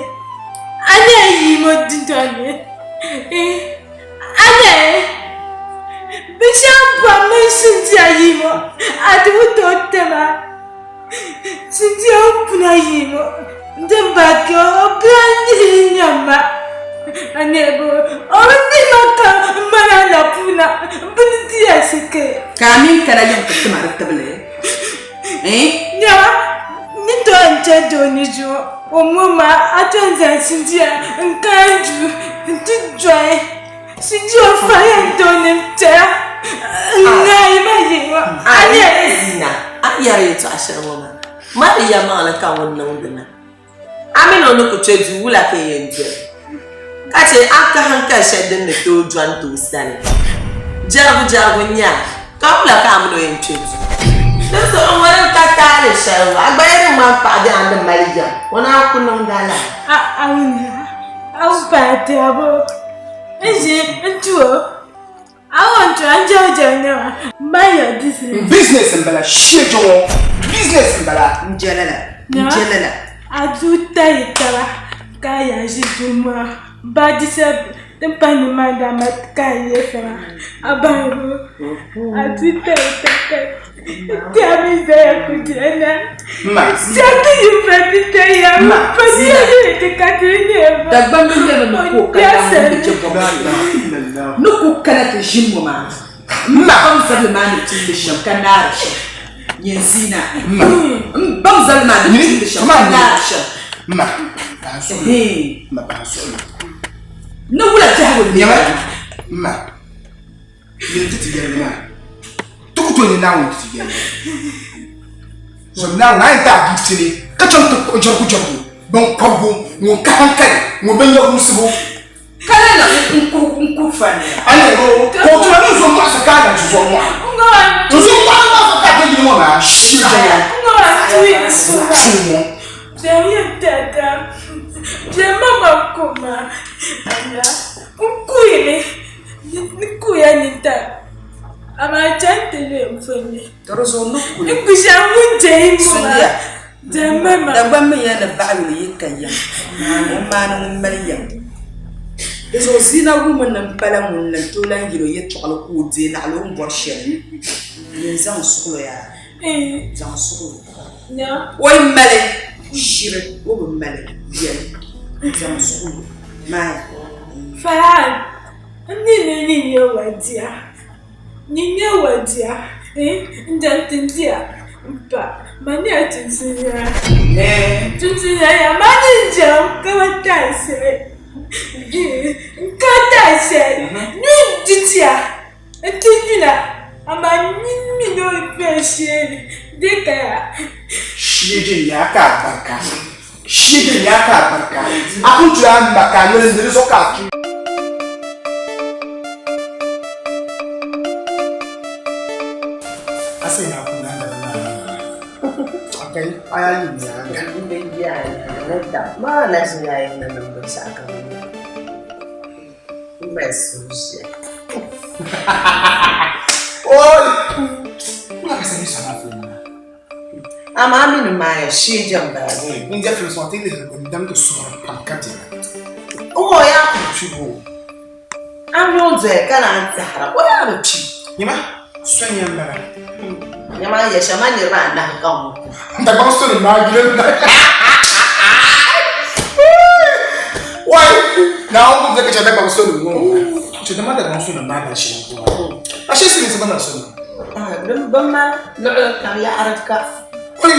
a naai yi ŋɔ dundɔŋ ni. Eh? A naai binshɛɣu m-bɔri mini Sindiya yi ŋɔ, a di bi tooi ti ma. Sindiya m-puna yi ŋɔ, din ba ka o bi lan lihi nya ma. A naai bo, o bi lihi ma ka m mali a na puuna, bɛ ni di ya shikɛ. Ka a mi kana yiŋ ti tima di tibili, eh? Nɛma, n ni tooi n-chɛ doo ni zuɣu, o mo ma a tooi n-zaŋ Sindiya n-kana duu nti dɔyi. Sindiya o fahila n doo ni m-piɛla n-ŋaai ma yiŋa. A ni Zina, a ni yɛri yɛtɔɣ shɛli ŋɔ maa, mali yɛlimaŋli ka ŋun niŋdi ma. A mini o ni ku kpe duu, wula ka yi yɛn doli? Ka chɛ a ka haŋkali shɛli din ni tooi dɔni ti o sani. Jɛrigu jɛrigu n-nyɛ a, ka wula ka a mini o yɛn kpe duu? Dinzuɣu ŋuni n-ka taali shɛli ŋɔ, a gba yi di ŋmani paɣa bee a ni mali yɛm, o naan ku niŋdi a lala. A a wuni a wun paai tɛbu n-ʒi n-tu o. I want to enjoy your name. Mind your business. Business n bala shee ŋɔ business n bala. N jɛla la n jɛla la. A du tayi taba ka ya ʒi duu maa ba di shɛli din pahi ni maa daa ma ka a yɛ fama a bahigu a du tayi taba ka mi zaya ku dina shɛli yi pa ti tayi ya pa ti yɛ ti ka ti nyɛ ba. Dagbamb yɛli ni ka o ka yaa ŋun bi je bɔbili. Ni ku kana ti ʒini ŋɔ maa, m baŋ zabili maa ni tumdi shɛm ka naari shɛm. Nyin Zina, m baŋ zabili maa ni tumdi shɛm ka naari shɛm. Ni wula biɛhigu n-nyɛ li? Ma, nyini ti ti yɛlli maa, ti ku tooi nya Naawuni ti ti yɛlli. Zom Naawuni, a yɛn ti a bia pini ka chaŋ ti kpuɣi jɛrigu jɛrigu biŋkɔbigu ŋun ka hankali, ŋun bi nya wumsibu. Ka lala n-ku fa ni. A ni ka o tuma ni zo mɔɣu sa ka a na ti zo mɔɣu. N zo mɔɣu maa sa ka a be yili ŋɔ maa shee jɛya. Chuŋ ŋɔ. Biɛm yɛn tata, biɛm mama kuma, aya n kuyi ni n kuya ni ta amaa chani ti lu n puli ni. Ka di zuɣu ni kuli. N ku shɛm ŋun je yi ŋɔ maa. Dagbamb mi yɛli ni baɣa yuli yi ka yɛm, o maani ŋun mali yɛm. Di zuɣu Zina wummi ni m pala ŋun ni tooi lan yɛl o yɛtɔɣili ka o deei naɣila o ni bɔri shɛli. Yin zaŋ suɣilo yaa, zaŋ suɣilo. O yi mali shiri, o bi mali yɛli, zaŋ suɣilo maaya. Farhan, n ni ni nyin nyɛ wadia. Nyin nyɛ wadia, eh, n dɛm ti diya m-pa ma nyɛla tuntuniya. Tuntuniya ya ma ni jɛm ka ba taai shɛli. N ka taai shɛli nyu di diya n ti yula amaa nyin mi ni o bɛ shee di kaya. Shee din yaa ka alibarika. Shee din yaa ka alibarika. A ku tuli a ma ka a noli n-di di zuɣu ka a tu. Amaa mi ni maaya shee jɛm bala. N je fili sɔŋ ti lihiri n dam ti suhuri pam ka dina. O ma o yaa ku kpibu o. A mi o doya ka naan tɛhira o yaa bi kpi. Nyama, so n yɛn bala. Nyama n yɛ shɛm a niriba anahi ka ŋɔ. Dagbaŋ so ni maa gili n Wai, Naawuni kum ka chɛ Dagbaŋ so ni ŋɔ. Chɛ dama Dagbaŋ so ni maa bali shɛli n bɔŋɔ. A shee silimiinsi gba mali so ni. Din bi mali luɣili kam yaɣiri ka. Oi!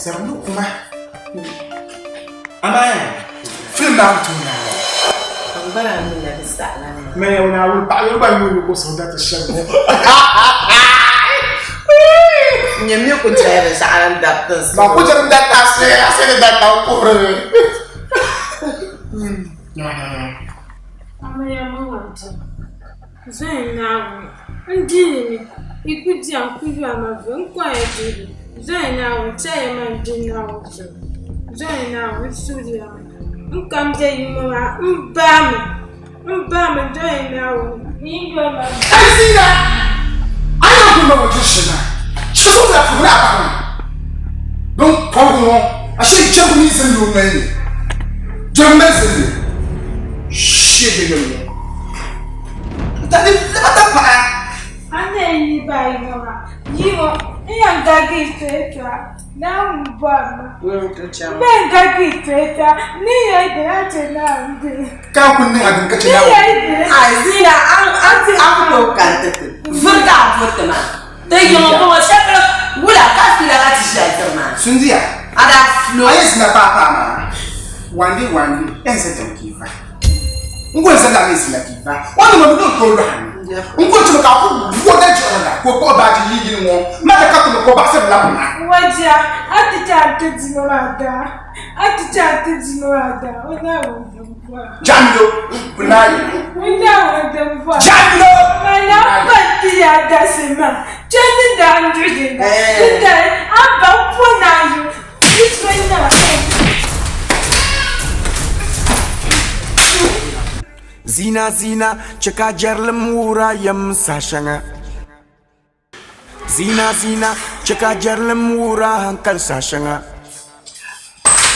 Zɛri ni kuma. Amaa film maa ku tooi naai. N gba lahi mi na di saɣila maa. Maya o Naawuni paɣa yuli gba yuuni ka o suhu dariti shɛm ŋɔ. Nyɛ mi ku jɛri bi zaɣa n dariti n suhu. Ma ku jɛri n dariti a see a see ni darita o kuhiri. Amiliya mini Wamdi zoya Naawuni n diri mi yi ku diya n ku yu a ma vi n kɔya diri zoya Naawuni chɛya ma n di Naawuni zuɣu zoya Naawuni n suhiri ya mi n kam be yi ŋɔ maa n baami n baami zoya Naawuni n yi yu a ma vi. Hali zina a ni yɛn kuli ma diri shɛli maa chɛ so la puhiri a paɣa maa din kɔbigu ŋɔ ashe jɛmbu mini zilli o noli ni jɛmbu mali zilli shee bɛ yɛli ŋɔ tani libata paɣa. A ni yi ba yi ŋɔ maa yi ŋɔ n yɛn garigi yi toyɛtɔɣa Naawuni bɔri ma n bɛn garigi yi toyɛtɔɣa ni yɛli dini a chɛ Naawuni dini. Ka ku niŋ a dini ka chɛ Naawuni. Ai zina a ti a ku tooi kani ti ti vuri ka a vuri ti maa ti yiŋ bɔŋɔ shɛli wula ka fila ka ti ʒiya diri maa. Sundiya a daa filo. A yi zina paapaa maa wandi wandi ɛn sa jam ki va n ko n sa la mi zina ki va o ni ma mi ni o tooi lɔha ni n ko chima ka a ku bɔda jiɣiri la ka o kpuɣi baaji yi yili ŋɔ ma ti ka timi ka o baɣisiri labi na. Wajia a ti chɛ a ti di maa daa a ti chɛ a ti di maa daa o Naawuni din bɔra. Jamilo kulaayi. O Naawuni din bɔra. Jamilo. Ma na pa ti ya dasi maa chɛ ni daa n duhi din din daa a ba po naan yu di so na. Zina zina chɛ ka jɛrilim wuhira yɛm saha shɛŋa. Zina zina chɛ ka jɛrilim wuhira hankali saha shɛŋa.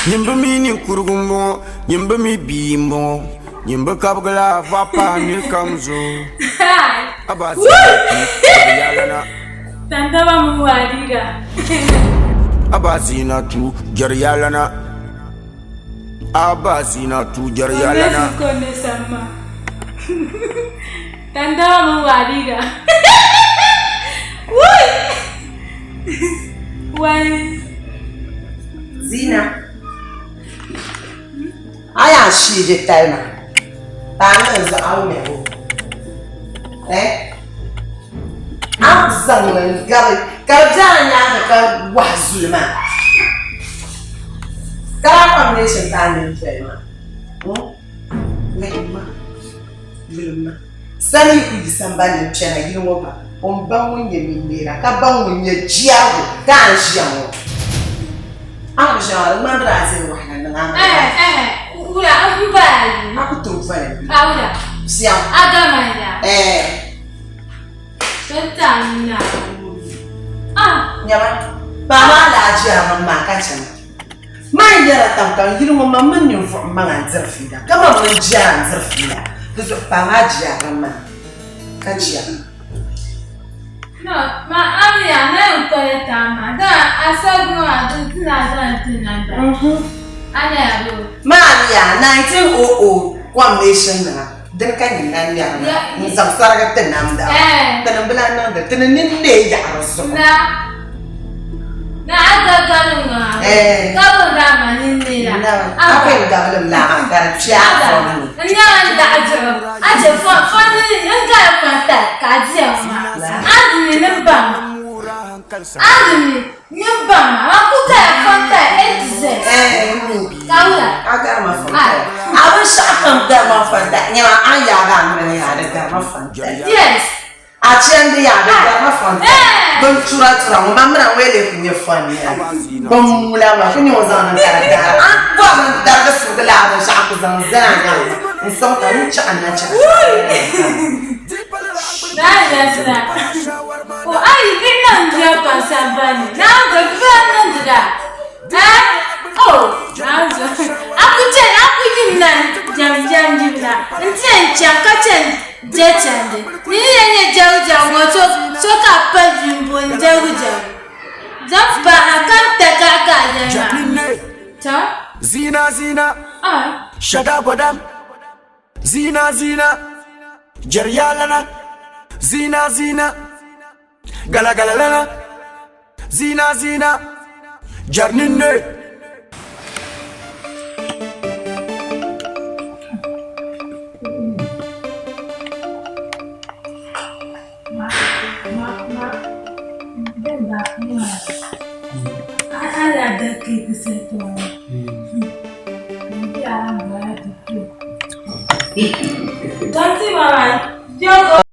Nyin bi mi ninkurigu m-bɔŋɔ, nyin bi mi bia m-bɔŋɔ, nyin bi kabigila vaɣu pahi nir kam zuɣu. Aba zina tu jɛriyalana. Tandaba mini waaliga. Aba zina tu jɛriyalana. Aba zina tu jɛriyalana. Tandaba mini waaliga. Wui! Wai! Zina, a yaa shii di tali maa ka a niŋ zuɣu a ŋmɛri o eh? A zaŋ li n-gabi ka di be a nyaaŋa ka wahi zuli maa ka daa combination ka a niŋ doli maa hmm? Lihim ma, yuli ma. Sani yi ku yi sambani ni kpɛna yili ŋɔ gba, o ni baŋ ŋun nyɛ ninneera ka baŋ ŋun nyɛ jiagu ka a ni ʒiya ŋɔ. A ni bi ʒiya maa di ŋmanila a zali wahala niŋ a maŋa. Wula n ba yi. A ku tooi vali. A wula. Fiɛm. A gama ya. Ɛɛ. Tɔnta na. Ah. Nyama, paɣa maa daa jɛrimi maa ka chana. Man yɛra tam ka yili ŋɔ man mini ninvuɣ maŋa n-diri fiila, ka man mini jɛra n-diri fiila. Di zuɣu paɣ maa jɛrimi maa ka jɛra. No, ma amia na n kɔya taa maa, daa a sabi ŋɔ maa di ti na zaŋ ti nanda. Maa ya 1900 combination nima dini ka nyin na ŋmɛri maa n zaŋ sarigi ti namda tini bi lahi niŋdi tini nini lee yaɣiri zuɣu. Na a gabigabili ŋɔ ka bi daa ma nini la. A ku yɛn gabili mi la maa ka di kpe a fɔŋ ni. N nyɛla n daɣi duɣu a je fɔndi n gala fanta ka a diya ŋɔ maa a di mi ni baŋ a di mi ni baŋ maa a ku gala fanta A to Z ka wula. A garima fanta a binshɛɣu kam garima fanta nyɛma a ni yaagi a noli yaa di garima fanta. Yes. A chandi yaa di garima fanta bin tura tura ŋɔ man mina ŋɔ lee ku nyɛ fɔn ya bin mula maa ku nyɛ o zaŋ niŋ ka di gara a ni bɔri ni darigi sugi laa binshɛɣu ku zaŋ zali a nyaanga n sɔŋ ka n chaɣi na chaɣi. O a yi bi niŋ bia pam sambani Naawuni bia niŋdi la eh oh Naawuni a ku chani a ku yimina jɛm jɛm yimina n ti yɛn chaŋ ka chani je chandi ni yi yɛn nyɛ jɛgu jɛgu ŋɔ so so ka pa bia m bo n jɛgu jɛgu zaŋ pa a ka n ta ka ka a yɛli maa ta Zina zina ah Shada godam Zina zina Jɛriyalana Zina zina Galagalalana Zina zina Jɛrininne Dɔnti mama,